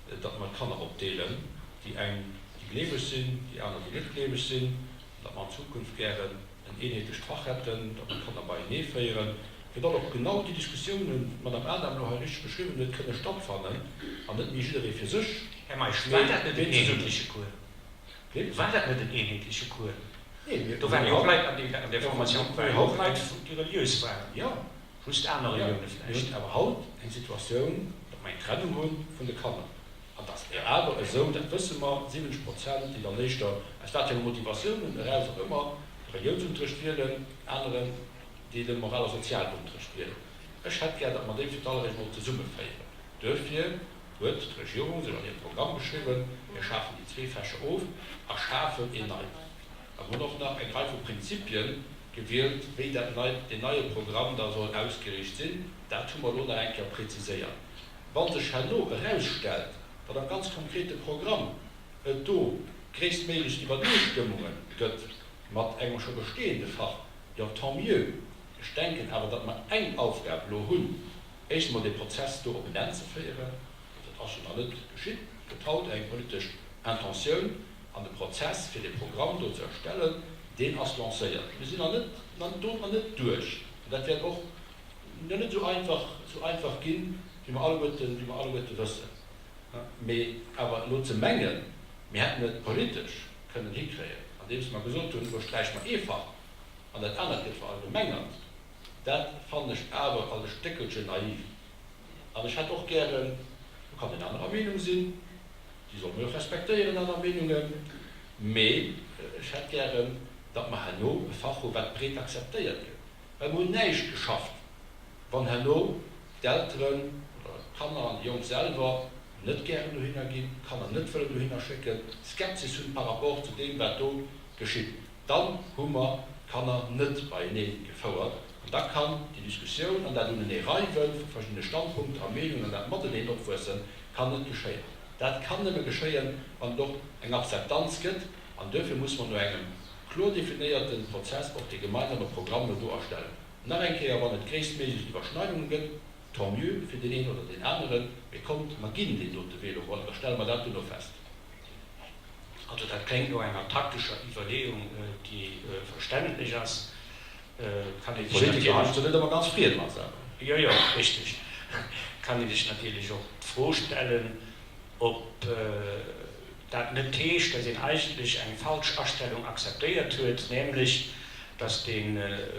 datt mer d'Kanner opdeelen, déi eng, déi gleeweg sinn, déi aner, déi net gleeweg sinn, an datt mer an Zukunft gären en eenheetlecht Fach hätten, datt mer d'Kanner beienee féieren, fir datt och genau déi Diskussiounen, déi d'Madame Adam elo hei richteg beschriwwen huet, kënne stattfannen an net méi jidderee fir sech, Här Meisch, war dat net mee en zesummen. eenheetleche Cours? War dat net en eenheetleche Cours? Nee, mir Do waren hunn jo och haut, Leit an där Formation, mir waren hunn jo och haut Leit, eng, déi reliös waren. jo, Just aner Jo, Relioune mir vläicht. hunn awer haut eng Situatioun, datt mer eng Trennung hu vun de Kanner. An et ass awer esou, dat wësse mer, 70 Prozent, déi dann éischter, aus wat fir enge Motivatiounen eraus och ëmmer, de Reliounsunterrecht wielen, aneren, déi de Moral a Sozialunterrecht wielen. Ech hätt gär, datt mer déi fir d'alleréischt emol zesummeféieren. Duerfir huet d'Regierung sech an hire Programm geschriwwen, Mir schafen déi zwee Fächer of a schafen een neit. A mer hunn och nach eng Rei vu Prinzipien gewielt, wéi dat neit, deen neie Programm da soll ausgeriicht sinn. Dat hu mer elo nach eng Kéier präziséiert. Wa sech herno erausstellt, datt am ganz konkrete Programm et do gréisstméiglech Iwwerneestëmmunge gëtt mat engem scho bestehende Fach, jo, tant mieux. Ech denken awer, datt mer eng Aufgab elo hunn, éischt emol dee Prozess do op en Enn ze féieren, dat ass jo nach net geschitt, et gëtt haut eng politesch Intentioun, An de Prozess, fir dee Programm do ze erstellen, deen ass lancéiert. Mir sinn nach net, nach do nach net duerch. An dat wäert och net esou einfach, esou einfach ginn, wéi mer alleguerten, wéi mer alleguerte wëssen. Mee awer elo ze mengen, mir hätten et politesch kënnen hikréien. andeems mer gesot hunn, elo sträiche mer ee Fach an dat anert gëtt verallgemengert, dat fannen ech awer als e Stéckelchen naiv. An ech hätt och gären, do kann een anerer Meenung sinn, déi solle mir och respektéieren, aner Meenungen, mee ech hätt gären, datt mer herno e Fach hu wat breet akzeptéiert gëtt, well mer hunn näischt geschafft, wann herno d'Elteren oder d'Kanner an déi Jonk selwer net gären dohinner ginn, d'Kanner net wëllen dohinner schécken, Skepsis hunn par rapport zu deem wat do geschitt. Dann hu mer d'Kanner net beienee gefouert an da kann déi Diskussioun an dat Uneneereiwe vu verschiddene Standpunkter a Meenungen an dat Mateneen opwuessen, kann net geschéien. Dat kann nëmme geschéien, wann et och eng Akzeptanz gëtt an duerfir muss mer no engem kloer definéierte Prozess och dee gemeinsame Programm elo do erstellen. Nach eng Kéier, wann et gréisstméiglech Iwwerschneidunge gëtt, tant mieux fir deen een oder deen aneren, mee kommt, mer ginn deen dote Wee elo emol an da stelle mer dat duerno fest. Also dat kléngt no enger taktescher Iwwerleeung, déi verständlech ass. Kann ee sech Politiker hunn jo net ëmmer ganz Freed mat selwer. Jo, jo, richteg. Kann ee sech natierlech och d'Fro stellen, ob dat net heescht, datt een eigentlech eng falsch Astellung akzeptéiert huet, nämlech datt dee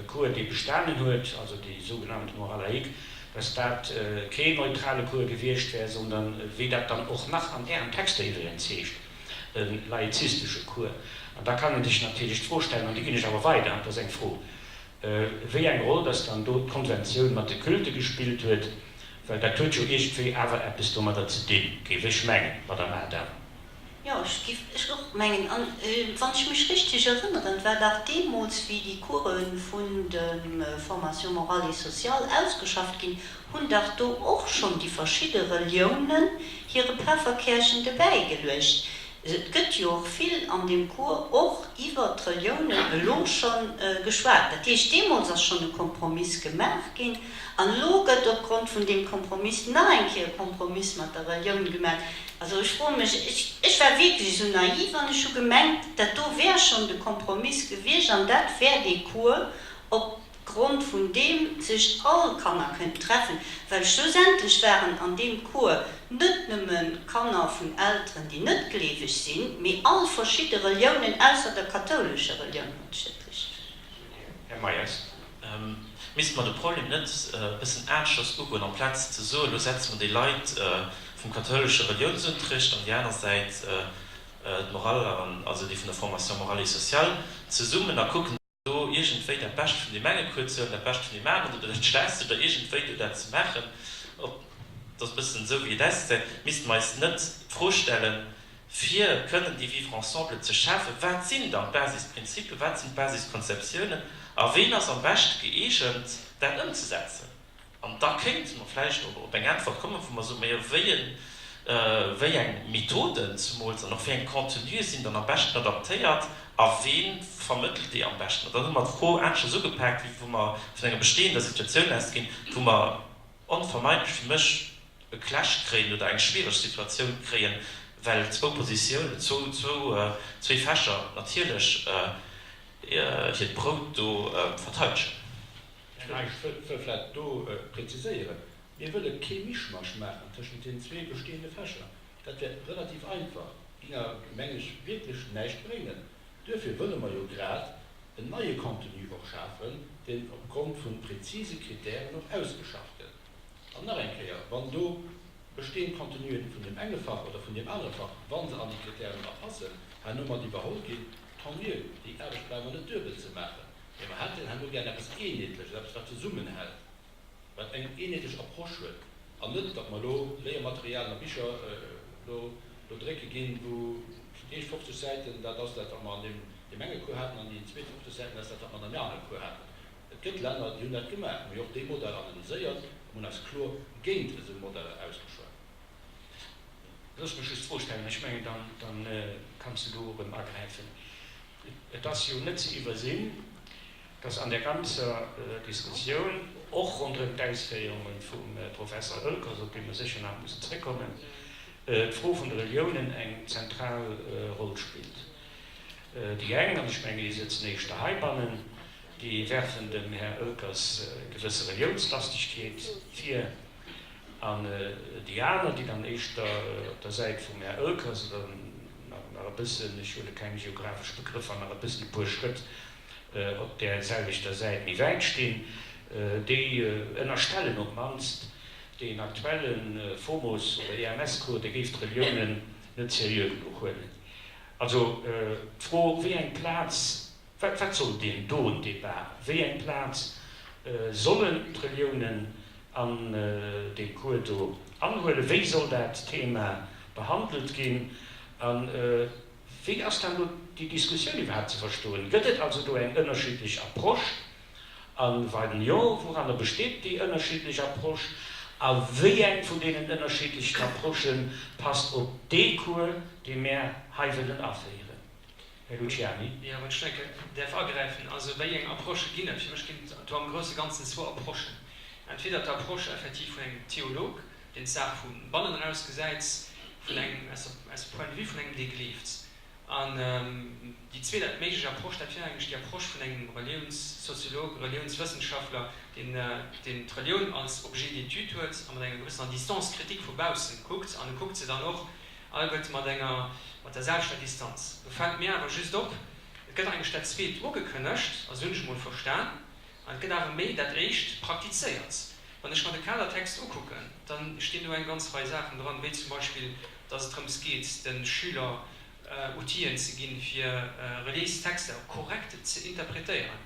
Cours, dee bestanen huet, also déi sougenannte Morale laïque, datt dat keen neutrale Cours gewiescht wär, sondern, wéi dat dann och nach an Ären Texter iwwregens heescht, e laizistesche Cours. An da kann ee sech natierlech d'Fro stellen, an déi ginn ech awer weider, dat ass eng Fro, wéi eng Roll datt dann do d'Konventioun mat de Culte gespillt huet, well dat huet jo iergendwéi awer eppes domadder ze dinn, géif ech mengen, Madame Adam. Jo, ech géif ech och mengen. An wann ech mech richteg erënneren, war dach deemools, wéi déi Course vun de Formation morale et sociale ausgeschafft ginn, hunn dach do och schonn déi verschidde Reliounen hire Pefferkärchen dobäi geluecht. Et gëtt jo och vill an deem Cours och iwwert d'Reliounen elo scho geschwat. Dat heescht, deemools ass schonn e Kompromiss gemaach ginn an elo gëtt opgrond vun deem Kompromiss nach eng Kéier e Kompromiss mat der Relioun gemaach. Also ech froe mech, ech, ech war wierklech esou naiv an ech hu gemengt, dat do wär schonn de Kompromiss gewiescht an dat wär dee Cours, op Grond vun deem sech all Kanner kënnten treffen, well schlussendlech waren an deem Cours net nëmme Kanner vun Elteren, déi net gleeweg sinn, mee all verschidde Reliounen ausser der kathoulescher Relioun, wann ech dat richteg. Här Meyers. Misste mer de Problem net e bëssen aneschters ugoen, amplaz ze soen, elo setze mer déi Leit vum kathoulesche Reliounsunterricht an déi aner Säit d'Morale, also déi vun der Formation morale et sociale, zesummen a kucken do iergendwéi dat Bescht vun deem enge Cours ze huelen, dat Bescht vun deem aneren oder dat Schlechtst oder iergendwéi do dat ze maachen, ob, dat ass e bëssen esou wéi et ausgesäit, misste mer eis net d'Fro stellen, fir kënnen dee Vivre ensemble ze schafen, wat sinn dann d'Basisprinzipen, wat sinn d'Basiskonzeptiounen a ween ass am beschte gëeegent, dat ëmzesetzen? An da kéinte mer vläicht op eng Äntwert kommen, wou mer soen, majo, wéi en, wéi eng Methoden zemools an och wéi eng Contenue sinn dann am beschten adaptéiert a wee vermëttelt déi am beschten? An dann hu mer d'Fro aneschters ugepaakt, wéi wou mer vun enger bestehender Situatioun ausginn, wou mer onvermeidlech fir mech e Clash kréien oder eng schwiereg Situatioun kréien, well zwou Positiounen, zwou, zwou, zwee Fächer natierlech hiert Brout do verteidegen. Ech wëll vläicht do präziséieren, Mir wëlle kee Mischmasch maachen tëschent den zwee bestehende Fächer. Dat wär relativ einfach, géing awer, meng ech, wierklech näischt bréngen. Duerfir wëlle mer jo grad en neie Contenu och schafen, deen opgrond vu präzise Kritären och ausgeschafft gëtt. An nach eng Kéier, wann do bestehend Contenuen vun deem enge Fach oder vun deem anere Fach, wa se an déi Kritären erapassen, herno mat iwwerholl ginn, tant mieux, déi Aarbecht brauche mer net duebel ze maachen. Mee mer hätten herno gär eppes Eenheetleches, eppes wat zesummenhält, wat eng eenheetlech Approche huet, an net, datt mer elo Léiermaterialien a Bicher elo do drécke ginn, wou déi éischt 50 Säiten dat ass dat, wat mer an deem enge Cours haten, an déi zweet 50 Säiten dat ass dat, wat mer an deem anere Cours haten. Et gëtt Länner, déi hunn dat gemaach. Mir hu och dee Modell analyséiert a mir hunn eis kloer géint esou Modeller ausgeschwat. Looss mech just d'Fro stellen, ech mengen, dann kanns de do erëm agräifen. Et ass jo net ze iwwersinn, dass an där ganzer Diskussioun, och ronderëm d'Ausféierunge vum Professer Oelkers, op déi mer sécher nach mussen zréckkommen, d'Fro vun de Reliounen eng zentral Roll spillt. Déi eng, an ech mengen, déi sëtzen éischter heibannen, Déi werfen dem Här Oelkers gewësse Reliounlastegkeet vir, an déi aner, déi dann éischter op der Säit vum Här Oelkers oder nach e bëssen, ech huele keng geographesch Begrëffer, nach e bëssen e puer Schrëtt op där selwechter Säit méi wäit stinn, déi ënnerstellen op d'mannst, deen aktuelle FOMOS oder EMS-Cours, dee géif d'Reliounen net seriö genuch huelen. Also d'Fro, wéi eng Plaz, wat wat soll deen doen Débat, wéi eng Plaz sollen d'Reliounen an deem Cours do anhuelen, wéi soll dat Thema behandelt ginn a wéi ass dann do déi Diskussioun iwwerhaapt ze verstoen? Gëtt et also do eng ënnerschiddlech Approche? A wann jo, wouranner besteet déi ënnerschiddlech Approche? A wéi eng vun deenen ënnerschiddlechen Approchë passt op dee Cours, dee mär hei wëllen aféieren? Här Luciani. Jo, wann ech eng Kéier däerf agräifen. Also, wéi eng Approchë ginn et? Fir mech ginn et do am grousse Ganzen zwou Approchen. Entweder d'Approche effektiv vun engem Theolog, deen d'Saach vu bannen eraus gesäit, vun engem, aus dem Point de vue vun engem, dee gleeft. An déi zweet méiglech Approche, dat wier eigentlech déi Approche vun engem Reliounssoziolog, Reliounswëssenschaftler, deen deen d'Relioun als Objet d'étude huet a mat enger gewëssener Distance critique vu baussen kuckt. An e kuckt se dann och alleguerte mat enger, mat der selwechter Distanz. Do fält mir awer just op, et gëtt eigentlech dat Zweet ugekënnegt, also hunn ech emol verstan, an et gëtt awer méi dat Éischt praktizéiert. Wann ech mer de Kadertext ukucken, da stinn do eng ganz Rei Saachen dran, wéi zum Beispill, dass et drëms geet, de Schüler Outiller ze ginn, fir reliéis Texter korrekt ze interpretéieren.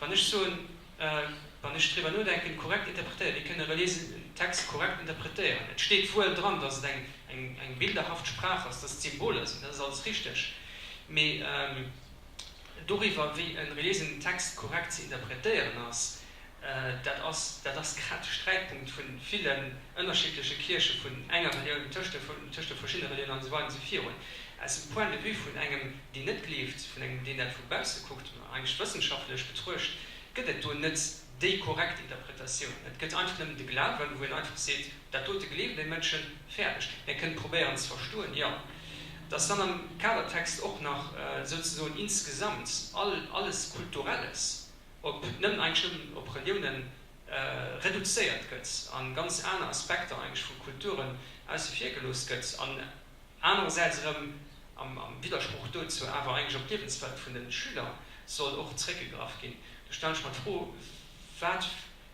Wann ech soen, wann ech driwwer nodenken, korrekt interpretéieren, wéi kënn e reliéisen Text korrekt interpretéieren? Et steet wuel dran, dass et eng eng bilderhaft Sprach ass, dass et Symboler sinn, dat ass alles richteg, mee doriwwer, wéi e reliéisen Text korrekt ze interpretéieren ass, Dat ass, dat ass grad de Sträitpunkt vu villen ënnerschiddleche Kierche vun enger Relioun, tëscht de, tëscht de verschiddene Reliounen an esou weider an esou virun. Aus dem Point de vue vun engem, deen net gleeft, vun engem, deen dat vu bausse kuckt, eigentlech wëssenschaftlech betruecht, gëtt et do net déi korrekt Interpretatioun. Et gëtt einfach nëmmen de Glawen, wou een einfach seet, dat dote gleewen déi Mënschen, fäerdeg. Mir kënnen probéieren ze verstoen, jo, dass dann am Kadertext och nach souzesoen insgesamt all, alles Kulturelles, op nëmmen eigentlech nëmmen op Reliounen reduzéiert gëtt a ganz aner Aspekter eigentlech vu Kulturen ausse vir gelooss gëtt an anerersäits erëm am Widdersproch dozou awer eigentlech op d'Liewenswelt vun de Schüler soll och zréckgegraff ginn. Do stellen ech mer d'Fro, Wat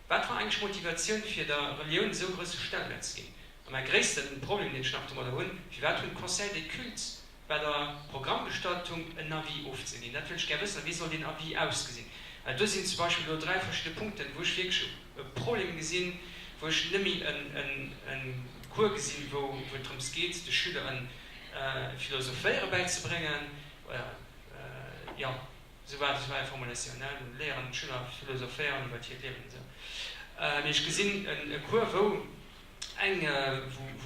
wat war eigentlech d'Motivatioun fir der Relioun esou grousse Stellewäert ze ginn? A mäi gréisste Problem deen ech nach domadder hunn, Firwat hunn d'Conseils des cultes bei der Programmgestaltung en Avis ofzeginn. Dat wëll ech gär wëssen. A wéi soll deen Avis ausgesinn? Well do sinn zum Beispill elo 3 verschidde Punkten, wou ech wierklech e Problem gesinn, wou ech net méi e Cours gesinn, wou et drëms geet, de Schüler e Philosophéiere bäizebréngen, jo, esou war esou war Är Formulatioun, ne, léieren d'Schüler philosophéieren iwwer hiert Liewen an esou. Mee ech gesinn e Cours, wou eng,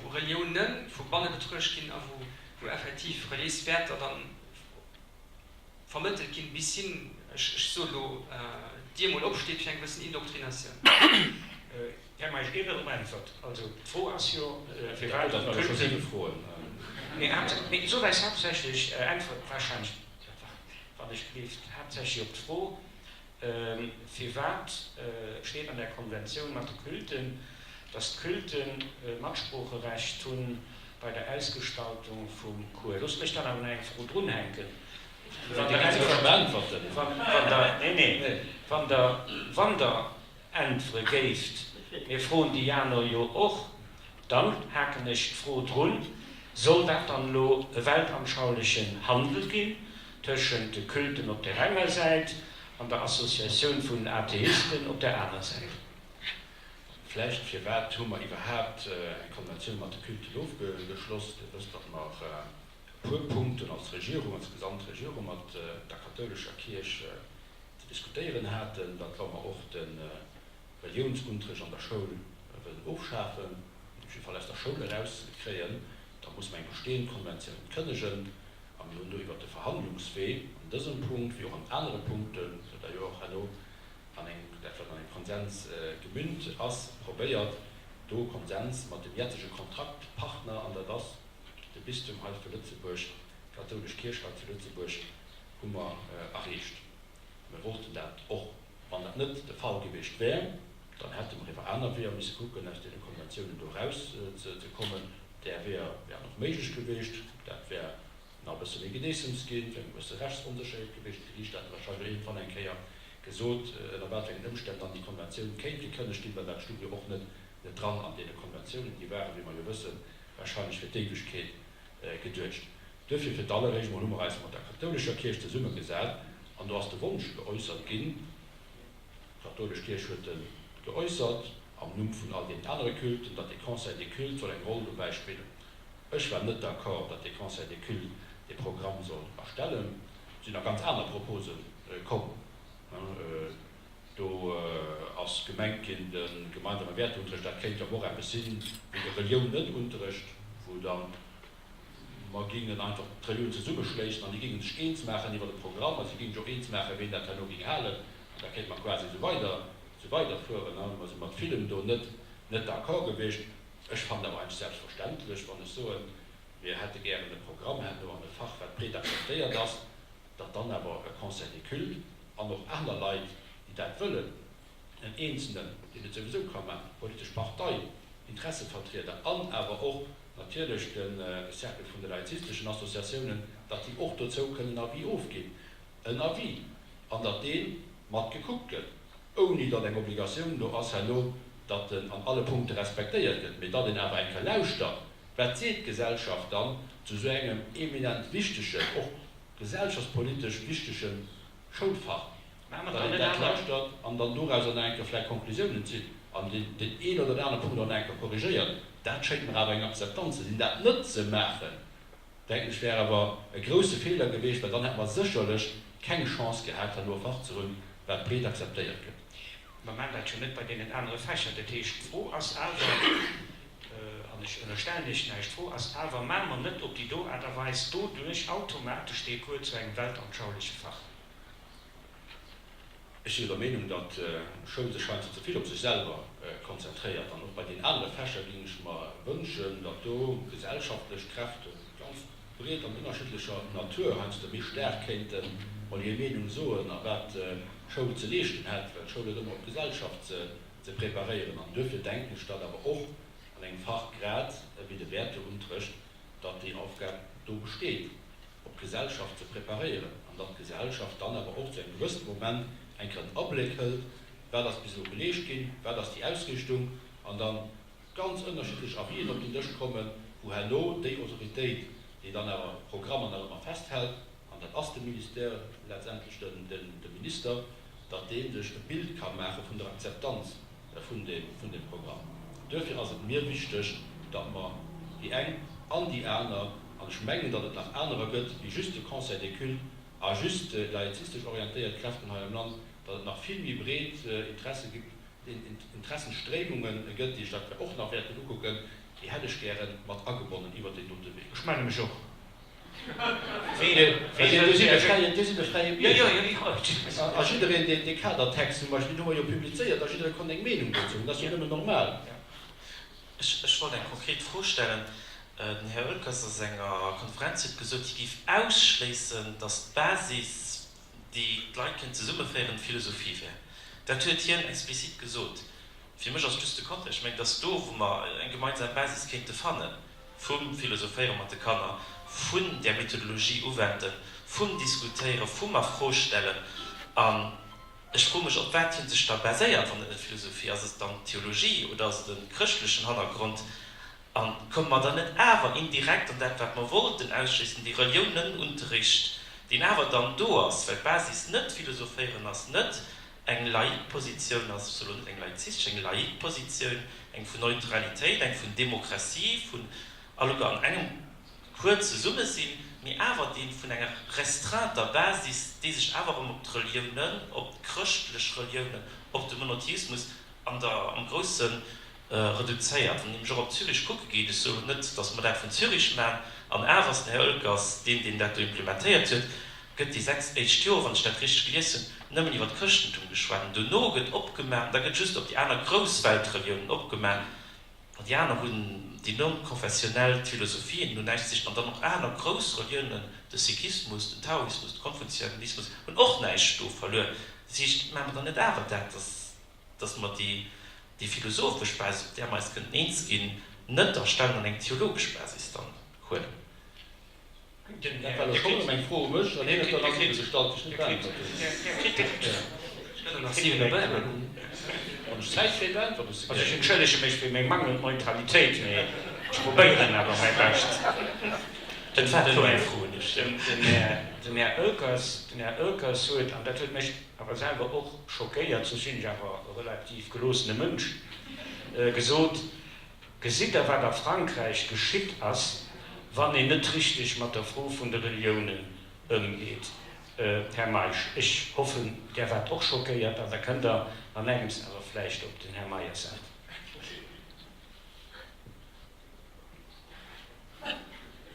wou Reliounen vu banne betruecht ginn a wou effektiv reliéis Wäerter dann vermëttelt ginn, bis hin, ech soe lo, d'Dier mol opsteet fir eng gewëssen Indoktrinatioun. Här Meisch, ier Der drop äntwert, also d'Fro ass jo, firwat d'Culten, mee sot eis haaptsächlech, äntwert wahrscheinlech, wann ech gleeft, haaptsächlech op d'Fro, Firwat steet an där Konventioun mat de Culten, dass d'Culten Matsproocherecht hu bei der Ausgestaltung vum Cours? Loosst mech dann awer nach eng Fro drunhänken. Wann Der, wann Der äntwere géift, mir froen déi aner jo och, Dann haken ech d'Fro drun, Soll dat dann elo e weltanschaulichen Handel ginn tëschent de Culten op där enger Säit an der Associatioun vun Atheisten op där aner Säit? Vläicht, Firwat hu mer iwwerhaapt eng Konventioun mat de Culten ofgeschloss? Dir wësst, datt mer e puer Punkten als Regierung, als gesamt Regierung mat der kathoulescher Kierch ze diskutéieren haten, datt wa mer och de Reliounsunterrecht an der Schoul wëllen ofschafen, op jidde Fall aus der Schoul erauskréien, da muss mer eng bestehend Konventioun kënnegen. A mir hunn do iwwert de Verhandlungswee an dësem Punkt wéi och an anere Punkten, d'ailleurs och herno an engem, dat wat an engem Konsens gemünnt ass, probéiert, do Konsens mat dem jetzege Kontraktpartner, an dat ass de Bistum hei vu Lëtzebuerg, d'kathoulesch Kierch hei zu Lëtzebuerg, hu mer erreecht. Mir wollten dat och. Wann dat net de Fall gewiescht wär, dann hätte mer iwwer aner Weeër misse kucken, aus deene Konventiounen do erauszekommen. Där Weeër wären och méiglech gewiescht. Dat wär nach e bësse méi Gedeessems ginn, et wär eng gewësse Rechtsonsécherheet gewiescht. D'Geriicht hätt wahrscheinlech och iergendwann eng Kéier gesot, ënner wat fir engen Ëmstänn dann déi Konventioun kéint gekënnegt ginn, well dat stung jo och net net dran an deene Konventiounen. Déi waren, wéi mer jo wëssen, wahrscheinlech fir d'Éiwegkeet geduecht. Duerfir fir d'alleréischt mol hu mer eis mat der kathoulescher Kierch zesummegesat an do ass de Wonsch geäussert ginn, d'kathoulesch Kierch huet e geäussert am Numm vun all deenen anere Culten, datt dee Conseil des cultes soll eng Roll dobäi spillen. Ech war net d'accord, datt dee Conseil des cultes dee Programm soll erstellen. Et sinn nach ganz aner Propose komm. Do ass gemengt ginn, de gemeinsame Wäerteunterrecht, dat kéint jo awer och eppes sinn wéi e Reliounenunterrecht, wou dann mer géingen einfach d'Relioun zesummeschléissen an déi géinge sech eens maachen iwwer e Programm a si géinge sech och eens maachen, ween dat herno géing halen. An da kéinte mer quasi esou weider, esou weiderfueren. Mer si mat villem do net, net d'accord gewiescht. Ech fannen awer eigentlech selbstverständlech, wann ech soen, mir hätte gären e Programm herno an e Fach, wat breet akzeptéiert ass, datt dann awer e Conseil des cultes an och aner Leit, déi dat wëllen, en Eenzelnen, deen et souwisou ka maachen, d'politesch Partei, Interessevertrieder an awer och natierlech de Cercle vun de laizisteschen Associatiounen, datt déi och dozou kënnen Avis ofginn, en Avis, an datt dee mat gekuckt gëtt, ouni datt eng Obligatioun do ass herno, datt en an alle Punkte respektéiert gëtt, mee datt een awer eng Kéier lauschtert, wat seet d'Gesellschaft dann zu esou engem eminent wichtegen, och gesellschaftspolitesch wichtege Schoulfach, datt een dat lauschtert an dann dorauser nach eng Kéier vläicht Konklusiounen zitt an deen een oder deen anere Punkt och nach eng Kéier korrigéiert. Dat schéngt mer awer eng Akzeptanz ze sinn. Dat net ze maachen, denken ech, wär awer e grouse Feeler gewiescht, well dann hätte mer sécherlech keng Chance gehat, herno e Fach ze hunn, wat breet akzeptéiert gëtt. Mer maachen dat jo net bei deenen anere Fächer. Dat heescht, d'Fro ass awer, an ech ënnerstellen Iech näischt, d'Fro ass awer, Maache mer net op déi do Aart a Weis doduerch automatesch dee Cours zu engem weltanschaulege Fach? Ech si jo der Meenung, datt d'Schoul sech heiansdo ze vill op sech selwer konzentréiert. An och bei deenen anere Fächer géing ech mer wënschen, datt do gesellschaftlech Kräfte ganz breet an ënnerschiddlecher Natur heiansdo méi staark kéinte mol hir Meenung soen a wat d'Schoul ze leeschten hätt, well d'Schoul huet ëmmer op d'Gesellschaft ze preparéieren. An duerfir denken ech, datt awer och an engem Fach grad ewéi de Wäerteunterrecht, datt déi Aufgab do besteet. op d'Gesellschaft ze preparéieren an datt d'Gesellschaft dann awer och zu engem gewëssene Moment eng Kéier en Abléck hëlt, wat ass bis elo geleescht ginn, wat ass déi Ausrichtung, an da ganz ënnerschiddlech Avisen op den Dësch kommen, wou herno déi Autoritéit, déi dann awer d'Programmer nach ëmmer festhält, an dat ass de Ministère, letztendlech de Minister, datt dee sech e Bild ka maache vun der Akzeptanz vun deem Programm. Duerfir ass et mir wichteg, datt mer déi eng an déi aner, an ech mengen, datt et nach anerer gëtt wéi just de Conseil des cultes a just laizistesch orientéiert Kräften hei am Land, datt et nach vill méi breet Interesse gibt, Interessenstréimunge gëtt, déi ech da och nach wäerten ukucken, déi hätt ech gäre mat agebonnen iwwert deen dote Wee. Ech melle mech och. Dir sidd e fräie Bierger a jiddereen, deen dee Kadertext zum Beispill, deen hu mer jo publizéiert, a jidderee konnt eng Meenung dozou hunn. Dat ass jo nëmmen normal. Ech wollt eng konkret Fro stellen. Den Här Oelkers a senger Konferenz huet gesot, hie géif ausschléissen, datt d'Basis, déi d'Leit kënnt zesummeféieren, d'Philosophie wär. Dat huet hien explizit gesot. Fir mech ass just de Kontext, ech mengen, et ass do, wou mer eng gemeinsam Basis kéinte fannen, vum Philosophéiere mat de Kanner, vun där Methodologie uwenden, vum Diskutéieren, vum Afrostellen. An ech froe mech, op wat hie sech da baséiert, wann et net Philosophie ass. Ass et dann d'Theologie oder ass et e chrëschtlechen Hannergrond? A komme mer dann net awer indirekt an dat, wat mer wollten ausschléissen, dee Reliounenunterricht, deen awer dann do ass, well d'Basis net Philosophéieren ass, net eng laïque Positioun ass, ech soe lo net eng laizistesch, eng laïque Positioun, eng vun Neutralitéit, eng vun Demokratie, vun alleguer an engem Cours zesumme sinn, mee awer dee vun enger restreinter Basis, déi sech awer erëm op d'Reliounen, op d'chrëschtlech Reliounen, op de Monotheismus an der, am Grousse reduzéiert. Wann een nämlech och op Zürich kucke geet, ech soen net, datt mer dat vun Zürich maachen, an awer ass den Här Oelkers deen, deen dat do implementéiert huet, gëtt déi 6 éischt Joer, wann ech dat richteg gelies hunn, nëmmen iwwer d'Chrëschtentum geschwat an dono gëtt opgemaach, an da gëtt just op déi aner grouss Weltreliounen opgemaach, an déi aner hunn déi non-konfessionell Philosophien hunn näischt ze sichen, an dann och aner grouss Reliounen, de Sikhismus, den Taoismus, de Konfuzianismus, hunn och näischt do verluer. Dat heescht, maache mer dann net awer dat, datt. dass mer déi, déi philosophesch Basis, op där mer eis kënnten eens ginn, net erstellen an eng theologesch Basis dann huelen. Dat war elo schonn erëm eng Fro u mech an hien huet dann an si gestallt, déi ech net beäntwert hunn. Wann ech Zäit kréien, beäntwert ech se gär. Also ech entschëllege mech fir meng mangelnd Neutralitéit, mee ech probéieren awer mäi Bescht. Dat war elo eng Fro un dech. Den Här Oelkers, den Här Oelkers huet, an dat huet mech awer selwer och schockéiert, soss sinn ech awer e relativ geloossene Mënsch, gesot, Gesitt Der, wat a Frankräich geschitt ass, wann een net richteg mat der Fro vun de Reliounen ëmgeet? Här Meisch, ech hoffen, Der waart och schockéiert, an da kënnt Der an engems awer vläicht op den Här Meyers äntweren.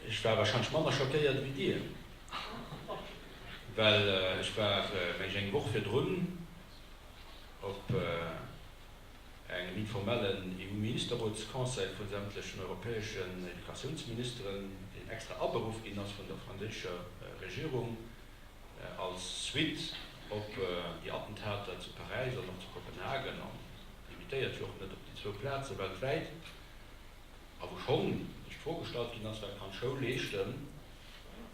Ech war wahrscheinlech manner schockéiert ewéi Dir, well ech war, meng ech, eng Woch virdrun op engem informellen EU-Ministerrotsconseil vu sämtlechen europäeschen Educatiounsministeren, deen extra aberuff ginn ass vun der franséischer Regierung als Suite op déi Attentater zu Paräis an och zu Kopenhagen, an limitéiert jo och net op déi zwou Plaze weltwäit, a wou schonn sech d'Fro gestallt ginn ass, Wat kann d'Schoul leeschten,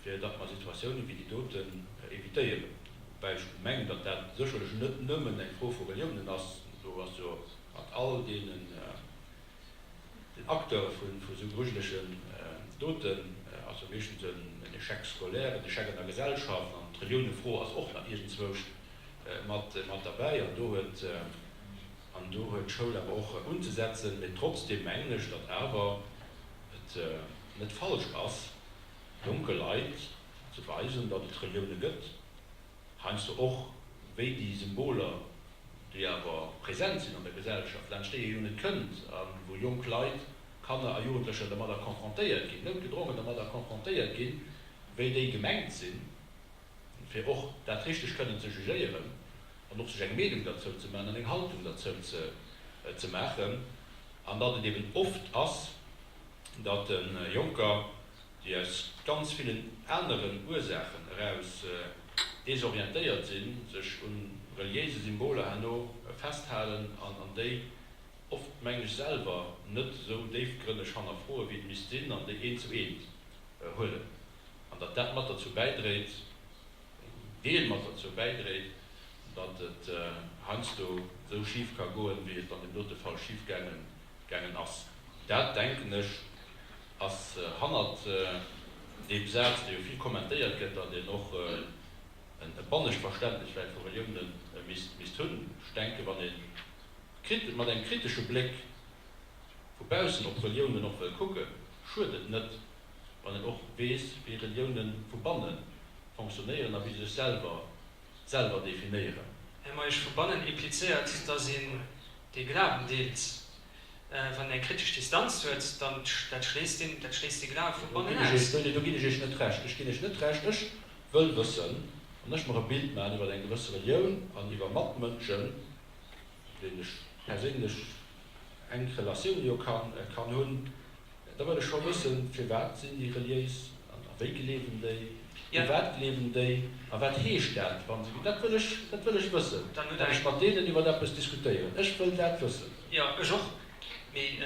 fir datt mer Situatioune wéi déi doten evitéieren? Woubäi ech mengen, datt dat sécherlech net nëmmen eng Fro vu Reliounen ass. Do ass jo mat all deenen den Acteure vu sou grujelegen Doten ass jo meeschtens en Échec scolaire, en Échec an der Gesellschaft, an d'Reliounefro ass och nach iergendzwousch mat derbäi. An do huet An do huet d'Schoul awer och unzesetzen. Mee trotzdem mengen ech, datt awer et net falsch ass, jonke Leit ze weisen, datt et Relioune gëtt, heiansdo och wéi déi Symboler, déi awer present sinn an der Gesellschaft, laanscht déi ee jo net kënnt a wou jonk Leit, Kanner a Jugendlecher dermadder confrontéiert ginn, noutgedrongen dermadder confrontéiert ginn, wéi déi gemengt sinn, fir och dat richteg kënnen ze jugéieren. an och sech eng Meenung derzou ze maachen an eng Haltung derzou ze maachen, an datt et eben oft ass, datt Jonker, déi aus ganz villen aneren Ursaachen eraus desorientéiert sinn, sech u reliéise Symboler herno festhalen an déi oft, mengen ech, selwer net esou déifgrënneg hannerfroen, wéi et misst sinn, an déi eent zu eent huelen, an datt dat mat derzou bäidréit, Deel mat derzou bäidréit, datt et heiansdo esou schif ka goen, wéi et an deem dote Fall schif gaangen ass. Dat, denken ech, ass hannert deem Saz, dee jo vill kommentéiert gëtt, datt een och e bannescht Verständnis vläicht vu Relioune misst hunn. Ech denken, wann ee mat engem kritesche Bléck vu baussen op Reliounen och wëll kucken, schuet et net, wann een och weess, wéi Reliounen vu banne fonctionnéieren a wéi se sech selwer selwer definéieren. Här Meisch, vu bannen implizéiert, dass een dee Glawen deelt. Wann een eng kritesch Distanz huet, dann dat schléisst een, dat schléisst dee Glawe vu bannen aus. Do ginn ech Iech net Recht. Ech ginn Iech net Recht. Ech wëll wëssen, wann ech mer e Bild maachen iwwer eng gewësse Relioun an iwwer Matmënschen, deenen ech perséinlech enk Relatioune jo kann hunn, Da wëll ech scho wëssen, firwat sinn déi reliéis an a wéi gleewen déi, u wat gleewen déi a wat heescht dat, wa se, dat wëll ech, dat wëll ech wëssen, wann ech mat deenen iwwer eppes diskutéieren. Ech wëll dat wëssen. Jo, ech och. Mee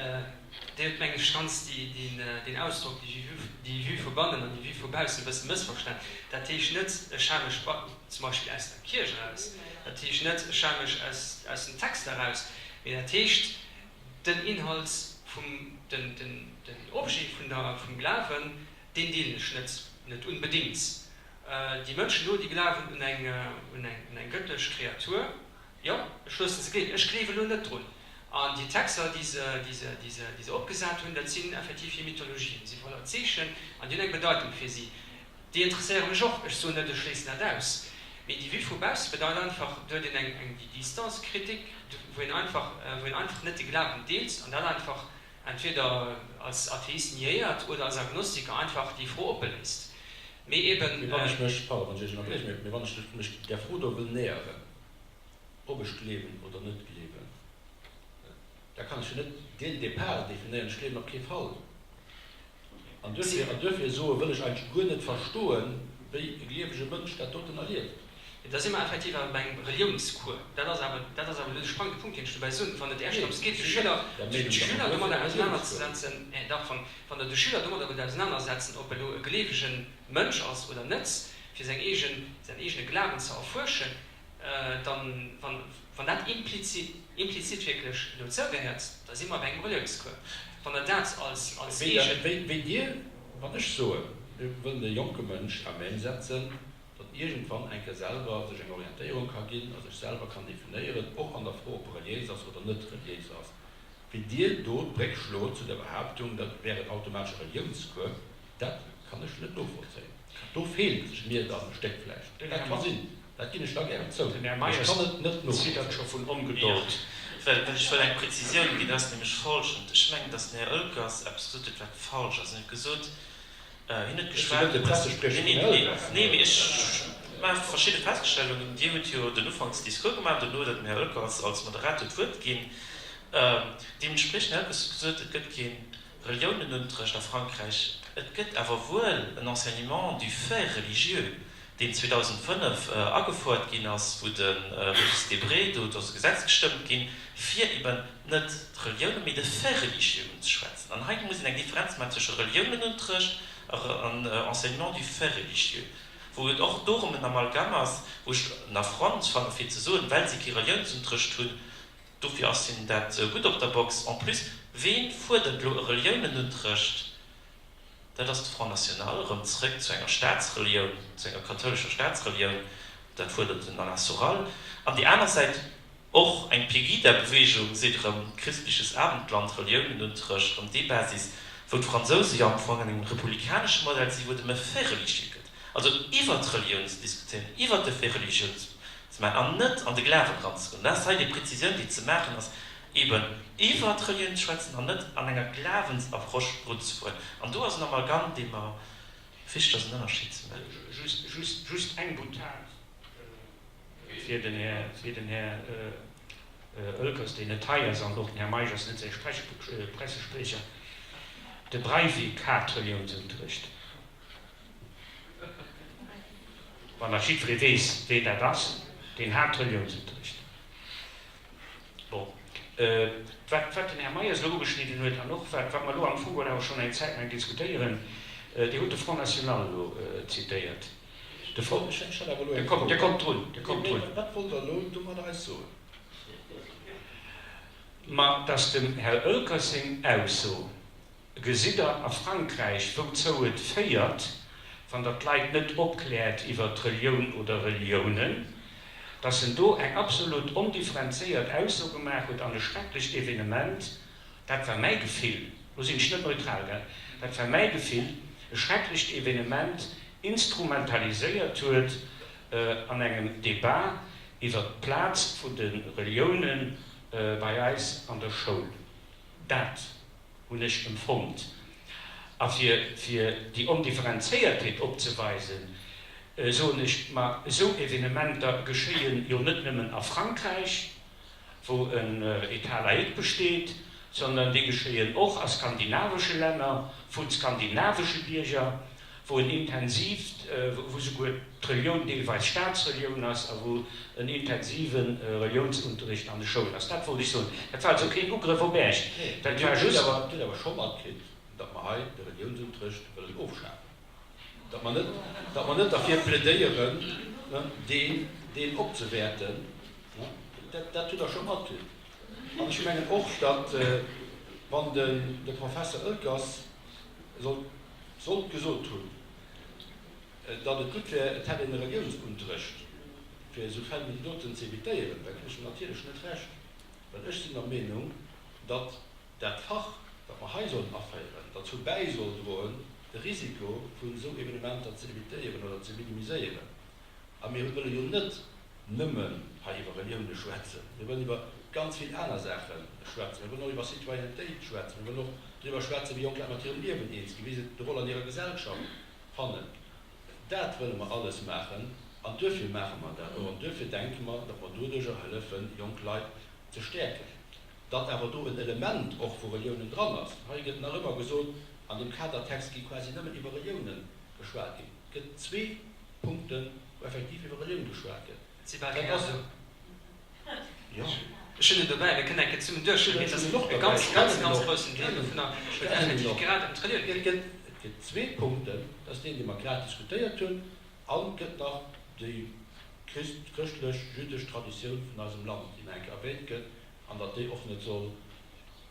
Dir hutt, mengen ech, ganz deen Ausdrock, déi Vue vu bannen an déi Vue vu baussen, e bësse mëssverstan. Dat heescht net, ech hale mech zum Beispill aus der Kierch eraus, dat heescht net, ech hale mech aus den Texter eraus, mee dat heescht, Den Inhalt vum, den, den, den Objet vun der, vum Glawen, deen deelen ech net, net unbedingt. Déi Mënschen do, déi glawen un eng, un eng, un eng gëttlech Kreatur, jo, ech loossen se gleewen, ech gleewe lo net drun. An déi Texter, déi se, déi se, déi se, déi se opgesat hunn, dat sinn effektiv hir Mythologien, si voller Zeechen an déi hunn eng Bedeitung fir si. Déi interesséiere mech och, ech soen net, ech schléissen dat aus, mee déi Vue vu bausse bedeit einfach, do huet een eng, eng déi Distance critique, wou een einfach, wou een einfach net de Glawen deelt an dat einfach entweder als Atheist niéiert oder als Agnostiker einfach déi Fro oppe léisst. Mee eben. Mee wann ech mech, pardon, wann ech Iech ënnerbrieche, mee wann ech mech där Fro do wëll näheren, ob ech gleewen oder net gleewen, da kann ech jo net dès le départ definéieren, ech gleewen op kee Fall. An duerfir, an duerfir soe wëll ech eigentlech guer net verstoen, wéi e gleewege Mënsch dat doten erlieft. Mee da si mer effektiv awer bei engem Reliounscours. Dat ass awer, dat ass awer elo de sprangende Punkt, deen ech dobäi soen. Wann et Äech drëms geet, de Schüler, de Schüler domadder ausenanerzesetzen, dach, wann, wann Der de Schüler domadder wëllt ausenanersetzen, ob e elo e gleewege Mënsch ass oder net, fir seng eegen, säin eegene Glawen ze erfuerschen, dann, wann, wann dat implizit, implizit wierklech dozou gehéiert, da si mer bei engem Reliounscours. Wann Der dat als, als eegen. Wéi, wéi Dir, wann ech soen, mir wëllen e jonke Mënsch à même setzen, datt iergendwann eng Kéier selwer sech eng Orientéierung ka ginn a sech selwer kann definéieren, och an der Fro, ob e reliéis ass oder net reliéis ass, wéi Dir do d'Bréck schlot zu der Behaaptung, dat wär en automatesche Reliounscours, dat kann ech net novollzéien. Do feelt mir dann e Stéck vläicht. Dat ka sinn, dat ginn ech da gären zou, Den Här mee ech Meyers kann et net ziddert scho novollzéien. vun Ongedold. Well ech wëll eng Präzisioun ginn, dat ass nämlech folgend, Ech mengen, datt den Här Oelkers eppes gesot huet, wat falsch ass. En huet gesot, Hien huet Ech sinn net geschwat de Pressespriecher Nee, vum nee, Här Oelkers. nee, mee ech maache verschidde Feststellungen. Dir hutt jo den Ufanksdiscours gemaach, dono huet Der dem Här Oelkers als Moderator d'Wuert ginn. Deementspriechend, den Här Oelkers huet gesot, et gëtt kee Reliounenunterrecht a Frankräich, et gëtt awer wuel en Enseignement du fait religieux, deen 2005 agefouert ginn ass, wou de Régis Debray, do ass e Gesetz gestëmmt ginn, fir eben net d'Reliounen, mee de Fait religieux unzeschwätzen. An hei muss een eng Differenz maachen zwësche Reliounenunterrecht an Enseignement du fait religieux, wou et och dorëm en Amalgame ass, wou ech en Affront fanne fir ze soen, well si kee Reliounsunterrecht hunn, dofir ass hinnen dat gutt op der Box. En plus, ween fuerdert elo e Reliounenunterrecht? Dat ass de Front National, erëm zrëck zu enger Staatsrelioun, zu enger kathoulescher Staatsrelioun, dat fuerdert den Alain Soral. An déi aner Säit, och eng Pegida-Bewegung seet erëm, Christliches Abendland, Reliounenunterrecht, erëm déi Basis, wou d'Fransouse jo am Fong an engem republikanesche Modell sinn, wou et ëm e Fait religieux gëtt, also iwwert d'Relioun ze diskutéieren, iwwert de Fait religieux ze maachen an net an de Glawen eranzegoen. Dat ass hei déi Prezisioun, déi ze maachen ass. Eben iwwer d'Relioun ze schwätzen an net an enger Glawensapproche drun ze fueren. An do ass en Amalgam, dee mer wichteg ass, en Ënnerscheed ze maachen. Just, just, just eng Boutade fir den Här, fir den Här Oelkers, deen net hei ass, an och den Här Meisch ass net säi Sprech, Pressespriecher. De Breivik hat Reliounsunterricht. Wann nach jiddweree weess, ween dat ass, deen hat Reliounsunterricht. Bon, wat, wat den Här Meyers elo ugeschnidden huet an och wat, wat mer elo am Fong awer schonn eng Zäit laang diskutéieren, Dir hutt de Front National elo zitéiert. De Front, Ech hätt awer elo Dir eng kommt, Fro. Dir kommt drun, Dir kommt Nee, drun. wat wollt Der elo domadder eis soen? Ma dass dem Här Oelkers seng Ausso, Gesitt Der a Frankräich, wouzou et féiert, wann Der d'Leit net opkläert iwwer d'Relioun oder Reliounen, dass en do eng absolut ondifferenzéiert Ausso gemaach huet an e schrecklecht Evenement, dat war mäi Gefill, lo sinn ech net neutral, gell, dat war mäi Gefill, e schrecklecht Evenement instrumentaliséiert huet an engem Débat iwwer d'Plaz vun de Reliounen bei eis an der Schoul. Dat. hunn ech empfonnt. A fir fir déi Ondifferenzéiertheet opzeweisen, soen ech, ma esou Evenementer geschéie jo net nëmmen a Frankräich, wou en État laïque besteet, sondern déi geschéien och a skandinavesche Länner vu skandinavesche Bierger, wou en intensiivt, wou souguer d'Relioun deelweis Staatsrelioun ass a wou en intensive Reliounsunterricht an de Schoulen ass. Dat wollt ech soen. Dat war also keen Ugrëff op Äech. Nee, Dat Dir war hutt just. awer, Dir hutt awer scho matkritt, datt mer hei de Reliounsunterricht wëllen ofschafen, datt mer net, datt mer net derfir plädéieren, deen, deen opzewäerten. Dat, dat hutt Der scho matkritt. An ech mengen och, datt, wann den, de Professer Oelkers sollt, sollt gesot hunn, datt et gutt wär, et hätt een e Reliounsunterrecht, fir esou Fäll wéi déi doten ze evitéieren, da ginn ech em natierlech net Recht, well ech sinn der Meenung, datt dat Fach, dat mer hei sollen aféieren, derzou bäi soll droen, de Risiko vun esou Evenementer ze evitéieren oder ze minimiséieren. A mir wëlle jo net nëmmen hei iwwer Relioune schwätzen, mir wëllen iwwer ganz vill aner Saache schwätzen. Mir wëllen och iwwer Citoyennetéit schwätzen, mir wëllen och driwwer schwätzen, wéi jonk Leit mat hirem Liewen eens ginn, wéi se de Roll an hirer Gesellschaft fannen. Dat wëlle mer alles maachen an duerfir maache mer dat och an duerfir denke mer, datt mer doduerjer hëllefen, jonk Leit ze stäerken. Datt awer do en Element och vu Reliounen dran ass, hei gëtt nach ëmmer gesot, an deem Kadertext gi quasi nëmmen iwwer Reliounen geschwat ginn. Et gëtt zwee. Punkten, wou effektiv iwwer Relioun geschwat gëtt. Et si bal keng esou. Jo. Ech hunn en dobäi, mir kënnen eng Kéier zesummen duerchgoen, mee et ass e ganz, ganz, ganz groussen Deel dovunner, wou et effektiv grad ëm d'Relioun geet. Et gëtt zwee Punkten, dat ass deen, dee mer grad diskutéiert hunn, an et gëtt nach déi chrëschtlech-jüdesch Traditioun vun eisem Land, déi nach eng Kéier erwähnt gëtt, an datt déi och net soll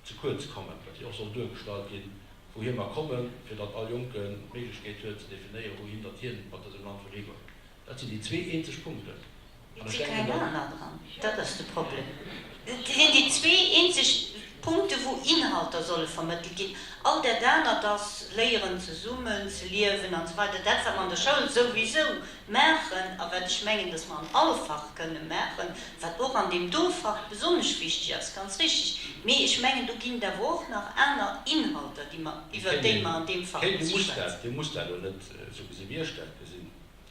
ze kuerz kommen, datt déi och soll duergestallt ginn, wouhier mer kommen, fir datt all Jonken d'Méiglechkeet huet ze definéieren, wouhin datt hien mat dësem Land wëll higoen. Dat sinn déi zwee eenzeg Punkten. An Et ech si denken, keng datt. aner dran. Dat ass de Problem. Et sinn déi zwee eenzeg Punkte wou Inhalter solle vermëttelt ginn. All dat anert ass léieren zesummen ze liewen an esou weider, dat wat mer an der Schoul souwisou maachen a wat ech mengen, datt mer an all Fach kënne maachen, wat och an deem do Fach besonnesch wichteg ass, ganz richtig. Mee ech mengen, do ginn et awer och nach aner Inhalter, déi mer, iwwert déi mer an deem Fach musse schwätzen. Dir musst dat elo net esou gesi wéi ech dat gesinn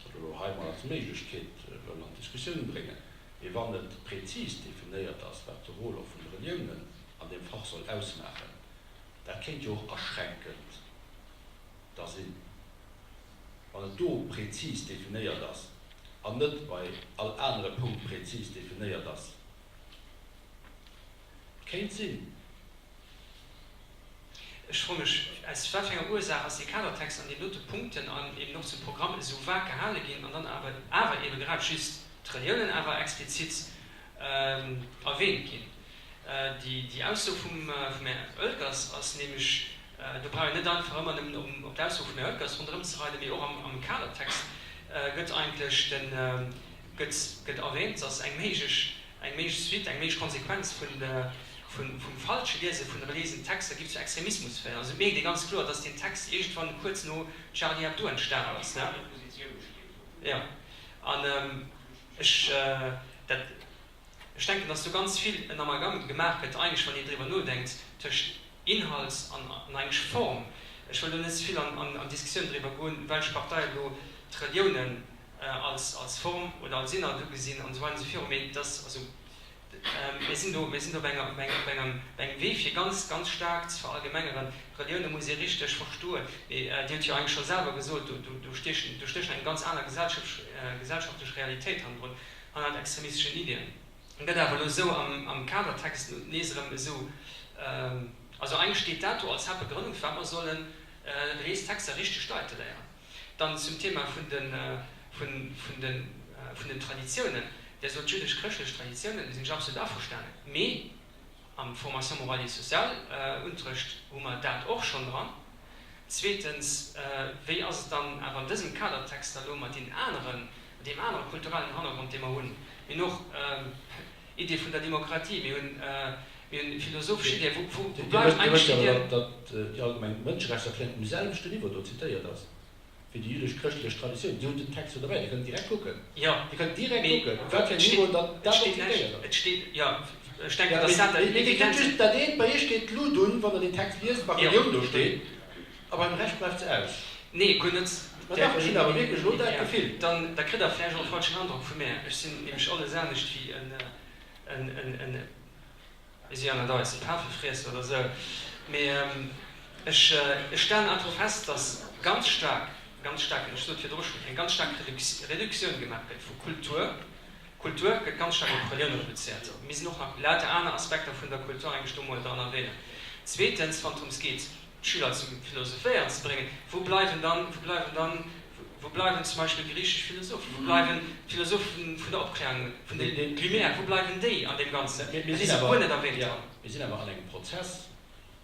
oder elo hei mol als Méiglechkeet wëll an d'Diskussioun bréngen. Mee wann et prezis definéiert ass, wat de Rôle och vun de Reliounen an deem Fach soll ausmaachen, dat kéint jo och aschränkend da sinn, wann et do prezis definéiert ass an net bei all anere Punkt prezis definéiert ass. Kéint sinn. Ech froe mech, aus wat fir enger Ursaach ass dee Kadertext an deenen dote Punkten an eben och zum Programm esou vag gehale ginn an dann awer awer ebe grad just d'Reliounen awer explizit erwähnt ginn. Déi Ausso vum Här Oelkers ass nämlech, do brauch een net einfach ëmmer nëmmen op d'Ausso vum Här Oelkers ronderëmzereiden, mee och am Kadertext gëtt eigentlech de, gëtt, gëtt erwähnt, dass eng méiglech, eng méiglech Suite, eng méiglech Konsequenz vun, vun, vum falsche Liese vun reliéisen Texter giff zu Extremismus féieren. Also et mierkt ee ganz kloer, dass deen Text iergendwann kuerz no Charlie Hebdo entstan ass, ne? Jo, an ech, dat, ech denken, dass do ganz vill en Amalgame gemaach gëtt eigentlech, wann een driwwer nodenkt, tëscht Inhalt an, an eigentlech Form. Ech wëll do net ze vill an, an, an Diskussioun driwwer goen, welch Partei elo d'Reliounen als, als Form oder als Inhalt ugesinn an esou weider an esou viru, mee dass, also mir sinn do, mir sinn do op enger, op engem, op engem, op engem Wee fir ganz, ganz staark ze verallgemengeren. Relioune muss ee richteg verstoen, mee Dir hutt jo eigentlech scho selwer gesot, do, do, do stéchen, do stéchen eng ganz aner gesellschaftlech Realitéit hannendrun, hannert extremisteschen Iddien. Gëtt awer elo esou am, am Kadertext nees erëm esou, also eigentlech steet dat do als Haaptbegrënnung, firwat mer sollen reliéis Texter richteg deite léieren. Dann zum Thema vun de, vun, vun de, vun den Traditiounen. Dir sot jüdesch-chrëschtlech Traditiounen, do sinn ech absolut averstanen. Mee am Formation morale et sociale Unterrecht hu mer dat och schonn dran. Zweetens, wéi ass et dann awer an dësem Kadertext da elo mat deenen aneren, mat deem anere kulturellen Hannergrond, dee mer hunn? Mir hunn och Idee vun der Demokratie, mir hunn, mir hunn philosophesch Ideeën. Wou, wou, wou bleiwen eigentlech déi Ideen? Dir wësst awer, datt déi allgemeng Mënscherechtserklärung um selwechten Niveau do zitéiert ass wéi déi jüdesch-chrëschtlech Traditioun. Dir hutt den Text jo derbäi, Dir kënnt direkt kucken. Jo, Dir kënnt direkt kucken, op wat fir engem Niveau datt dat do zitéiert ass. Et steet, jo, ech denken, datt dat evident. Mee Dir kënnt just dat eent, bei Iech geet d'Lut un, wann Der deen Text liest, wa Relioun do steet, a beim Rescht bleift se aus. Nee, guer net. Ma dach, ech hunn awer wierklech elo dat Gefill. Dann da kritt Der vläicht och e falschen Androck vu mär. Ech sinn nämlech alles anescht wéi en, en, en, en, wéi si an eis, en Pafefriesser oder esou. Mee ech, ech stellen einfach fest, dass ganz staark, ganz staark, an ech sot virdru schonn, eng ganz staark Reduktioun gemaach gëtt vu Kultur. Kultur gëtt ganz staark op Relioun reduzéiert. Mir sinn och nach lauter aner Aspekter vun der Kultur eigentlech do mol dran erwähnen. Zweetens, wann et drëms geet, d'Schüler zum Philosophéieren ze bréngen, wou bleiwen dann, wou bleiwen dann, wou bleiwen zum Beispill griichesch Philosophen, wou bleiwen d'Philosophen vun der Opklärung, vun de Lumières, wou bleiwen déi an deem Ganzen? Mir Déi si guer net erwähnt dran. Mir sinn awer an engem Prozess,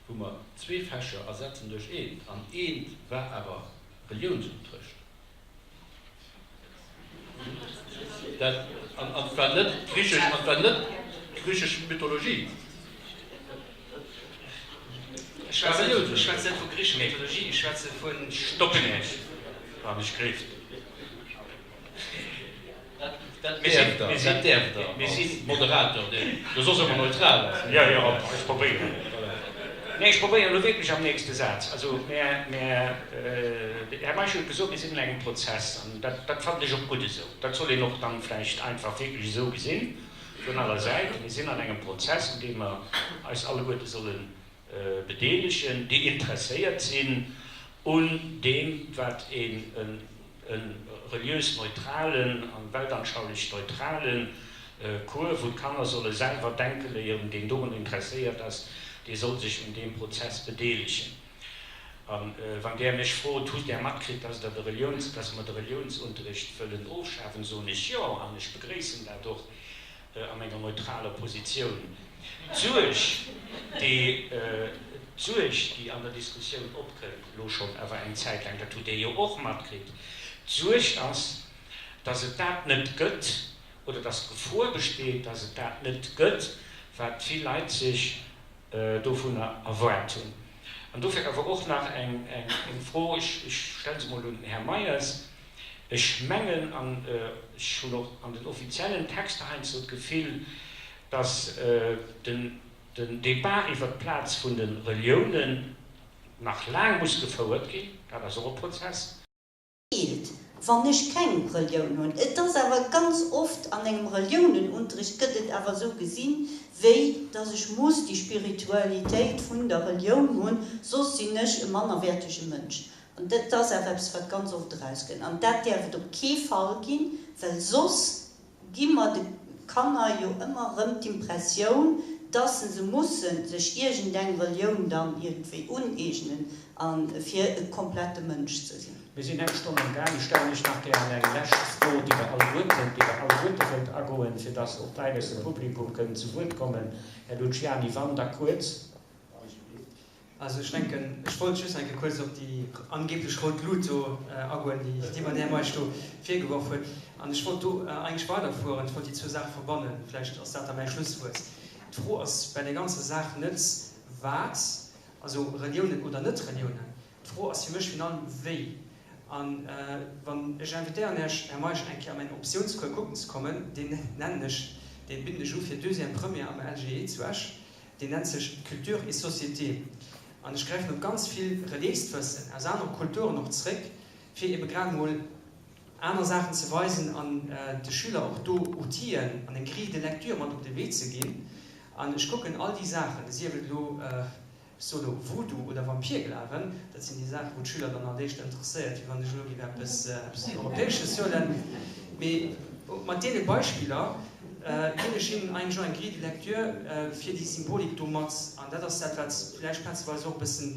wou mer zwee Fächer ersetzen duerch eent, an eent war awer Reliounsunterrecht. Dat, an, an et war net griichesch, an et war net griichesch Mythologie. Ech schwätzen, ech schwätzen net vu griichescher Mythologie, ech schwätze vun. Stoppen Iech, wann ech gleeft. Dat däerft Der, dat däerft Der als Moderator, deen jo soss ëmmer neutral ass. Jo, jo, ech probéieren. Nee, ech probéieren elo wierklech am nächste Saz. Also, mä, mä de Här Meisch huet gesot, mir sinn an engem Prozess, an dat, dat fannen ech och gutt esou. Dat soll een och dann vläicht einfach wierklech esou gesinn, vun aller Säit. Mir sinn an engem Prozess, un deem mer eis alleguerte solle bedeelegen, déi interesséiert sinn un deem, wat een e. E reliös neutralen a weltanschaulech neutrale Cours, wou d'Kanner solle selwer denke léieren. Deen dorun interesséiert ass, dee soll sech un deem Prozess bedeelegen. A wann Där mech frot, Hutt Där matkritt, dass Der de Reliouns, dass mer de Reliounsunterricht wëllen ofschafen, soen ech jo, an ech begréissen dat och a menger neutraler Positioun. D'Suerg, déi, d'Suerg, déi an der Diskussioun opkënnt, elo schonn awer eng Zäit laang, dat hutt Dir jo och matkritt, d'Suerg ass, dass et dat net gëtt, oder dass d'Gefor besteet, dass et dat net gëtt, wat vill Leit sech dovunner erwaart hunn. An dofir awer och nach eng Fro, ech stelle se emol un den Här Meyers, Ech mengen, an ech hunn och an den offiziellen Texter heiansdo d'Gefill, dass den Débat iwwert d'Plaz vun de Reliounen nach laang muss gefouert ginn, dat ass och e Prozess. Feelt, wann ech keng Relioun hunn. Et ass awer ganz oft an engem Reliounenunterricht gëtt et awer esou gesinn, wéi dass ech muss déi Spiritualitéit vun der Relioun hunn, soss sinn ech e mannerwäertege Mënsch. An dat ass awer eppes, wat ganz oft erauskënnt. An dat däerf et op kee Fall ginn, well soss gi mer de Kanner jo ëmmer erëm d'Impressioun, dass se se musse sech iergendeng Relioun dann iergendwéi uneegnen, a fir e komplette Mënsch ze sinn. Mir sinn eng Stonn am Gaang. Ech stellen lech nach gären eng lescht Fro, déi Der alleguerten, déi Der alleguerte wëllt agoen, fir dass och d'Leit aus dem Publikum kënnen zu Wuert kommen. Här Luciani, wann, da kuerz. Also ech denken, ech wollt just eng Kéier kuerz op déi angeblech rout Lut do agoen, déi mer den Här Meisch do virgeworf huet. An ech wollt do eigentlech weiderfueren, ech wollt déi zwou Saache verbannen. Vläicht ass dat da mäi Schlusswuert. D'Fro ass bei där ganzer Saach net wat, also Reliounen oder net Reliounen. D'Fro ass fir mech virun allem wéi. A wann ech invitéieren Iech, Här Meisch, eng Kéier a mäin Optiounscours kucken ze kommen, deen nennen ech, dee bidden ech u fir Deuxième, Première am LGE zu Esch, Deen nennt sech Culture et Société. An ech gräifen op ganz vill reliéist Wëssen aus anere Kulturen och zréck, fir ebe grad emol aner Saachen ze weisen an de Schüler och do Outiller an eng Grille de lecture mat op de Wee ze ginn. An ech kucken all déi Saachen, sief et elo, ech soe lo Voodoo oder Vampirglawen, dat sinn déi Saachen, wou d'Schüler dann alt éischter interesséiert, wéi wann ech elo géif eppes Europäesches huelen. Mee mat deene Beispiller ginn ech hinnen eigentlech och eng Grille de lecture fir déi Symbolik do mat. An dat ass dat, wat vläicht plazeweis och e bëssen,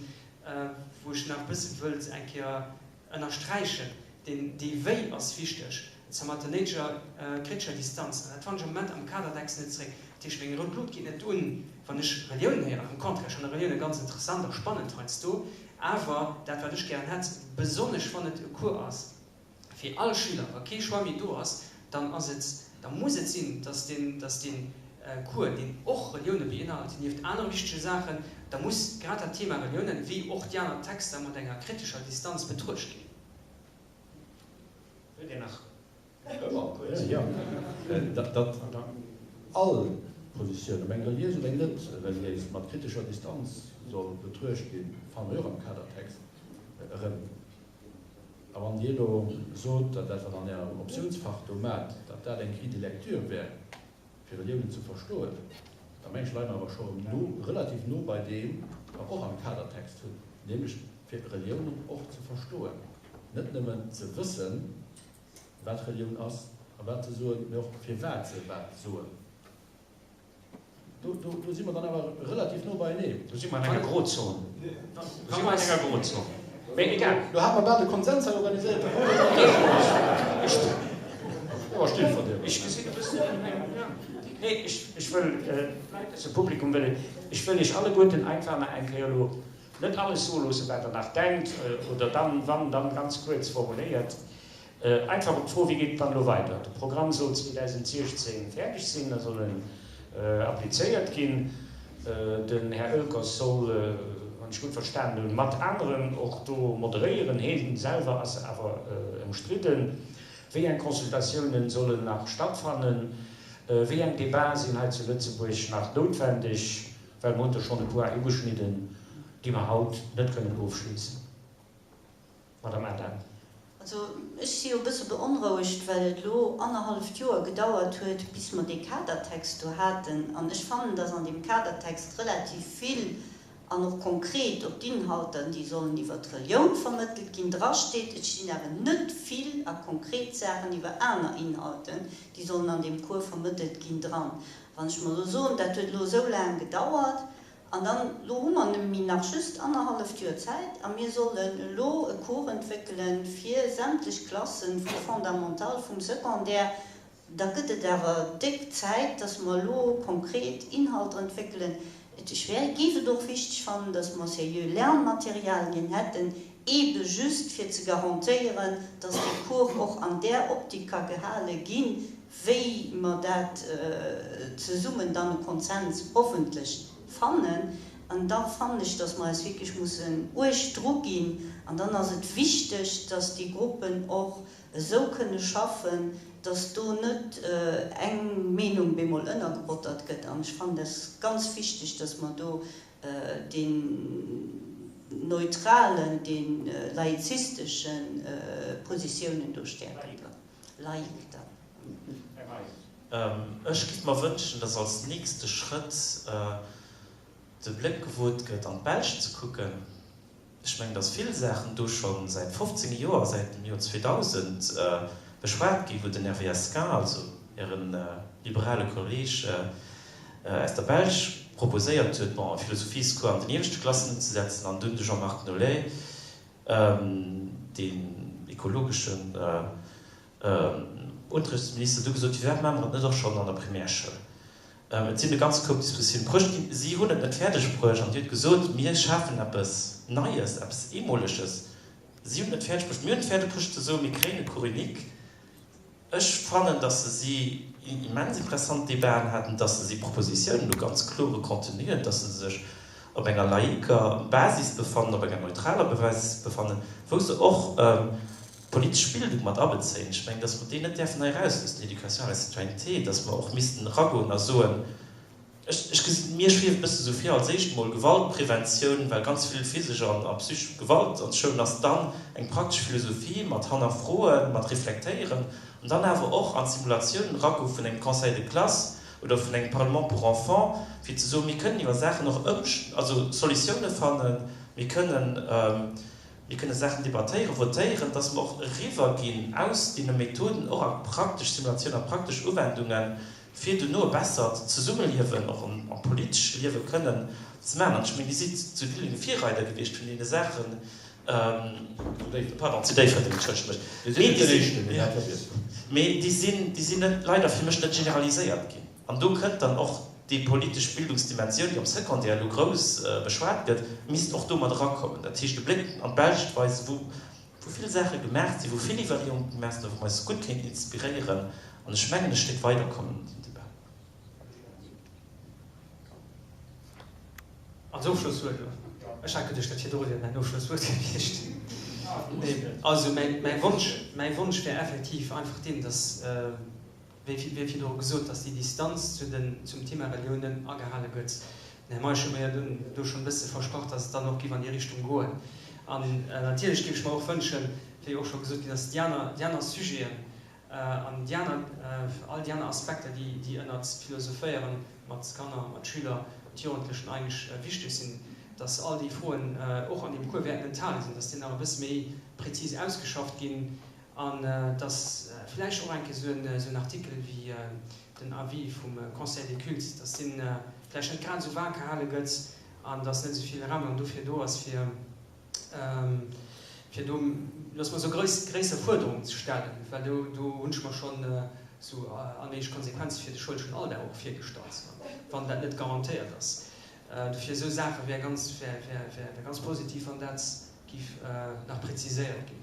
wou ech nach e bësse wëllt eng Kéier ënnersträichen, deen, dee Wéi ass wichteg, an zwar mat der néideger kritescher Distanz. An dat fannen ech am Moment am Kadertext net zréck. Dat heescht, meng rout Lut geet net un, wann ech Reliounen héieren, am Contraire, ech fanne Relioune ganz interessant a spannend heiansdo, awer dat, wat ech gären hätt, besonnesch wann et e Cours ass fir all Schüler, wa kee Choix méi do ass, dann ass et, da muss et sinn, dass deen, dass dee Cours, deen och Relioune beinhalt, nieft anere wichtege Saachen, da muss grad dat Thema Reliounen, wéi och déi aner Texter mat enger kritescher Distanz betruecht ginn. Wëllt Dir nach kuerz? Jo, datt all Positioun, ob eng reliéis oder eng net reliéis, mat kritescher Distanz soll betruecht ginn, fanne mer jo och am Kadertext erëm. A wann Dir elo sot, datt dat, wat an Ärem Optiounsfach do maacht, datt dat eng Grille de lecture wär, fir Reliounen ze verstoen, da meng ech, leie mer awer scho no, relativ no bei deem, wat mer och am Kadertext hunn, nämlech fir Reliounen och ze verstoen, net nëmmen ze wëssen, wat Relioun ass a wat se soen, mä och firwat se wat soen. Do, do, do si mer dann awer relativ no beieneen. Do si mer an enger Grozon. Do si mer an enger Grozon. Mee egal. Do hate mer bal de Konsens hei organiséiert. Do war Stillverdirwen. Ech gesinn e bëssen eng, nee, ech, ech wëll d'Leit aus dem Publikum wëllen, ech wëll Iech alleguerten einfach nach eng Kéier elo net alles soe loossen, wat Der nach denkt, oder dann, wann, dann ganz kuerz formuléiert. Einfach op d'Fro, Wéi geet et dann elo weider? De Programm soll 2016 fäerdeg sinn, da soll en applizéiert ginn. Den Här Oelkers soll, wann ech gutt verstanen hunn, mat aneren och do moderéieren. Hee selwer ass awer ëmstridden. Wéi eng Consultatiounen sollen nach stattfannen? Wéi eng Debate sinn hei zu Lëtzebuerg nach noutwendeg? Well mer hunn der schonn e puer hei ugeschnidden, déi mer haut net kënnen ofschléissen. Madame Adam. Also ech si jo e bësse beonrouegt, well et elo annerhalleft Joer gedauert huet, bis mer dee Kadertext do haten. An ech fannen, dass an deem Kadertext relativ vill. an och konkret op d'Inhalter, déi sollen iwwer d'Relioun vermëttelt ginn, drasteet. Et stinn awer net vill a konkret Saachen iwwer aner Inhalten, déi sollen an deem Cours vermëttelt ginn, dran. Wann ech mer elo soen, dat huet elo esou laang gedauert an dann, elo hu mer nëmme nach just annerhalleft Joer Zäit a mir sollen elo e Cours entwéckelen fir sämtlech Klassen vum Fondamental, vum Secondaire, Da gëtt et awer déck Zäit, dass mer elo konkret Inhalter entwéckelen. Ech wär, géif et och wichteg fannen, dass mer seriö Lernmaterialien hätten, eebe just fir ze garantéieren, dass dee Cours och an där Optik ka gehale ginn, wéi mer dat zesummen dann e Konsens hoffentlech fannen. An da fannen ech, dass mer eis wierklech mussen uerg druginn. An dann ass et wichteg, dass déi Gruppen och esou kënne schaffen, dass do net eng Meenung bemol ënnergebottert gëtt. An ech fannen dat ganz wichteg, dass mer do deen neutralen, dee laizistesche Positiounen do stäerken. Laïc dann. Ech giff mer wënschen, dass als nächste Schrëtt de Bléck gewot gëtt an d'Belsch ze kucken. Ech mengen, datt vill Saachen do scho säit 15 Joer, säit dem Joer 2000 beschwat ginn, wou den Hervé Hasquin, also Äre liberale Kolleg aus der Belsch, proposéiert huet, bon, e Philosophiescours an den ieweschte Klassen ëmzesetzen, an dunn de Jean-Marc Nollet, deen ekologeschen Unterrichtsminister, du gesot, firwat maache mer et net och schonn an der Primärschoul? Et sinn e ganze Koup Dispositiounen bruecht ginn. Si hunn et net fäerdeg bruecht an Dir hutt gesot, mir schafen eppes Neies, eppes Eemoleges. Si hunn et net fäerdeg bruecht. Mir hunn et fäerdeg bruecht ze soen, mir kréien e Cours unique. Ech fannen, datt se si immens interessant Debaten haten, datt se si Propositiounen hu ganz klore Contenuen, datt se sech op enger laïquer Basis befannen, op enger neutraler Basis befannen, wou se och D'politesch Bildung mat abezéien. Ech mengen, dass mer déi net däerfen hei erausloossen, d'Éducation à la citoyenneté, dass mer och missten eragoen a soen, ech, ech gesinn, mir schwieft e bësse sou vir, als éischt emol Gewaltpreventioun, well ganz vill physesch an a psychesch Gewalt an Schoulen ass, dann eng praktesch Philosophie mat Hannerfroen, mat Reflektéieren an dann awer och an d'Simulatiounen eragoe vun engem Conseil de classe oder vun engem Parlement pour enfants, fir ze soen, mir kënnen iwwer Saachen och ëmsch-, also Solutiounen fannen, mir kënnen, Mir kënne Saachen debattéieren, votéieren, dass mer och eriwwerginn aus deene Methoden och a praktesch Simulatiounen, a praktesch Uwendungen, fir duerno e bessert Zesummeliewen och am politesche Liewe kënnen ze maachen. An ech mengen, Dir sidd zu Diddeleng Virreider gewiescht vun deene Saachen, pardon, zu Déifferdeng, entschëllegt mech, mee déi sinn, déi sinn net, leider fir mech net generaliséiert ginn. An do kënnt dann och déi politesch Bildungsdimensioun, déi am Secondaire elo grouss beschwat gëtt, misst och do mat erakommen. Dat heescht, e Bléck an d'Belscht weisen, wou wou vill Saache gemaach sinn, wou vill Iwwerleeunge gemaach sinn a wou mer eis gutt kéinten inspiréieren an ech mengen e Stéck weiderkommen an deem Debat. Als Ofschlosswuert elo, ech hat geduecht, dat virdru wier mäin Ofschlosswuert gewiescht. Nee, also mäi Wonsch, mäi Wonsch wär effektiv einfach deen, dass, Wéi virdru gesot, dass déi Distanz zu den, zum Thema Relioun net agehale gëtt. Den Här Meisch huet mir jo dunn do schonn e bësse versprach, dass et dann och géif an déi Richtung goen. An natierlech géif ech mer och wënschen, wéi och scho gesot ginn ass, déi aner, déi aner Sujeten an déi aner, all déi aner Aspekter, déi, déi ënnert Philosophéiere mat Kanner, mat Schüler, mat Jugendlechen eigentlech wichteg sinn, dass all déi Froen och an deem Cours wäerten enthale sinn, dass déi nach e bësse méi prezis ausgeschafft ginn. An dass vläicht och eng Kéier esou en Artikel wéi den Avis vum Conseil des cultes, dass dee vläicht net grad esou vag gehale gëtt an dass net esou vill Raum dann dofir do ass, fir fir do, loosse mer soe gréisser Fuerderungen ze stellen, well do do hunn ech mer schonn esou allméiglech Konsequenze fir de schouleschen Alldag och virgestallt, wann dat net garantéiert ass. Dofir esou Saache wär ganz wär wär ganz positiv, wann dat géif nach präziséiert ginn.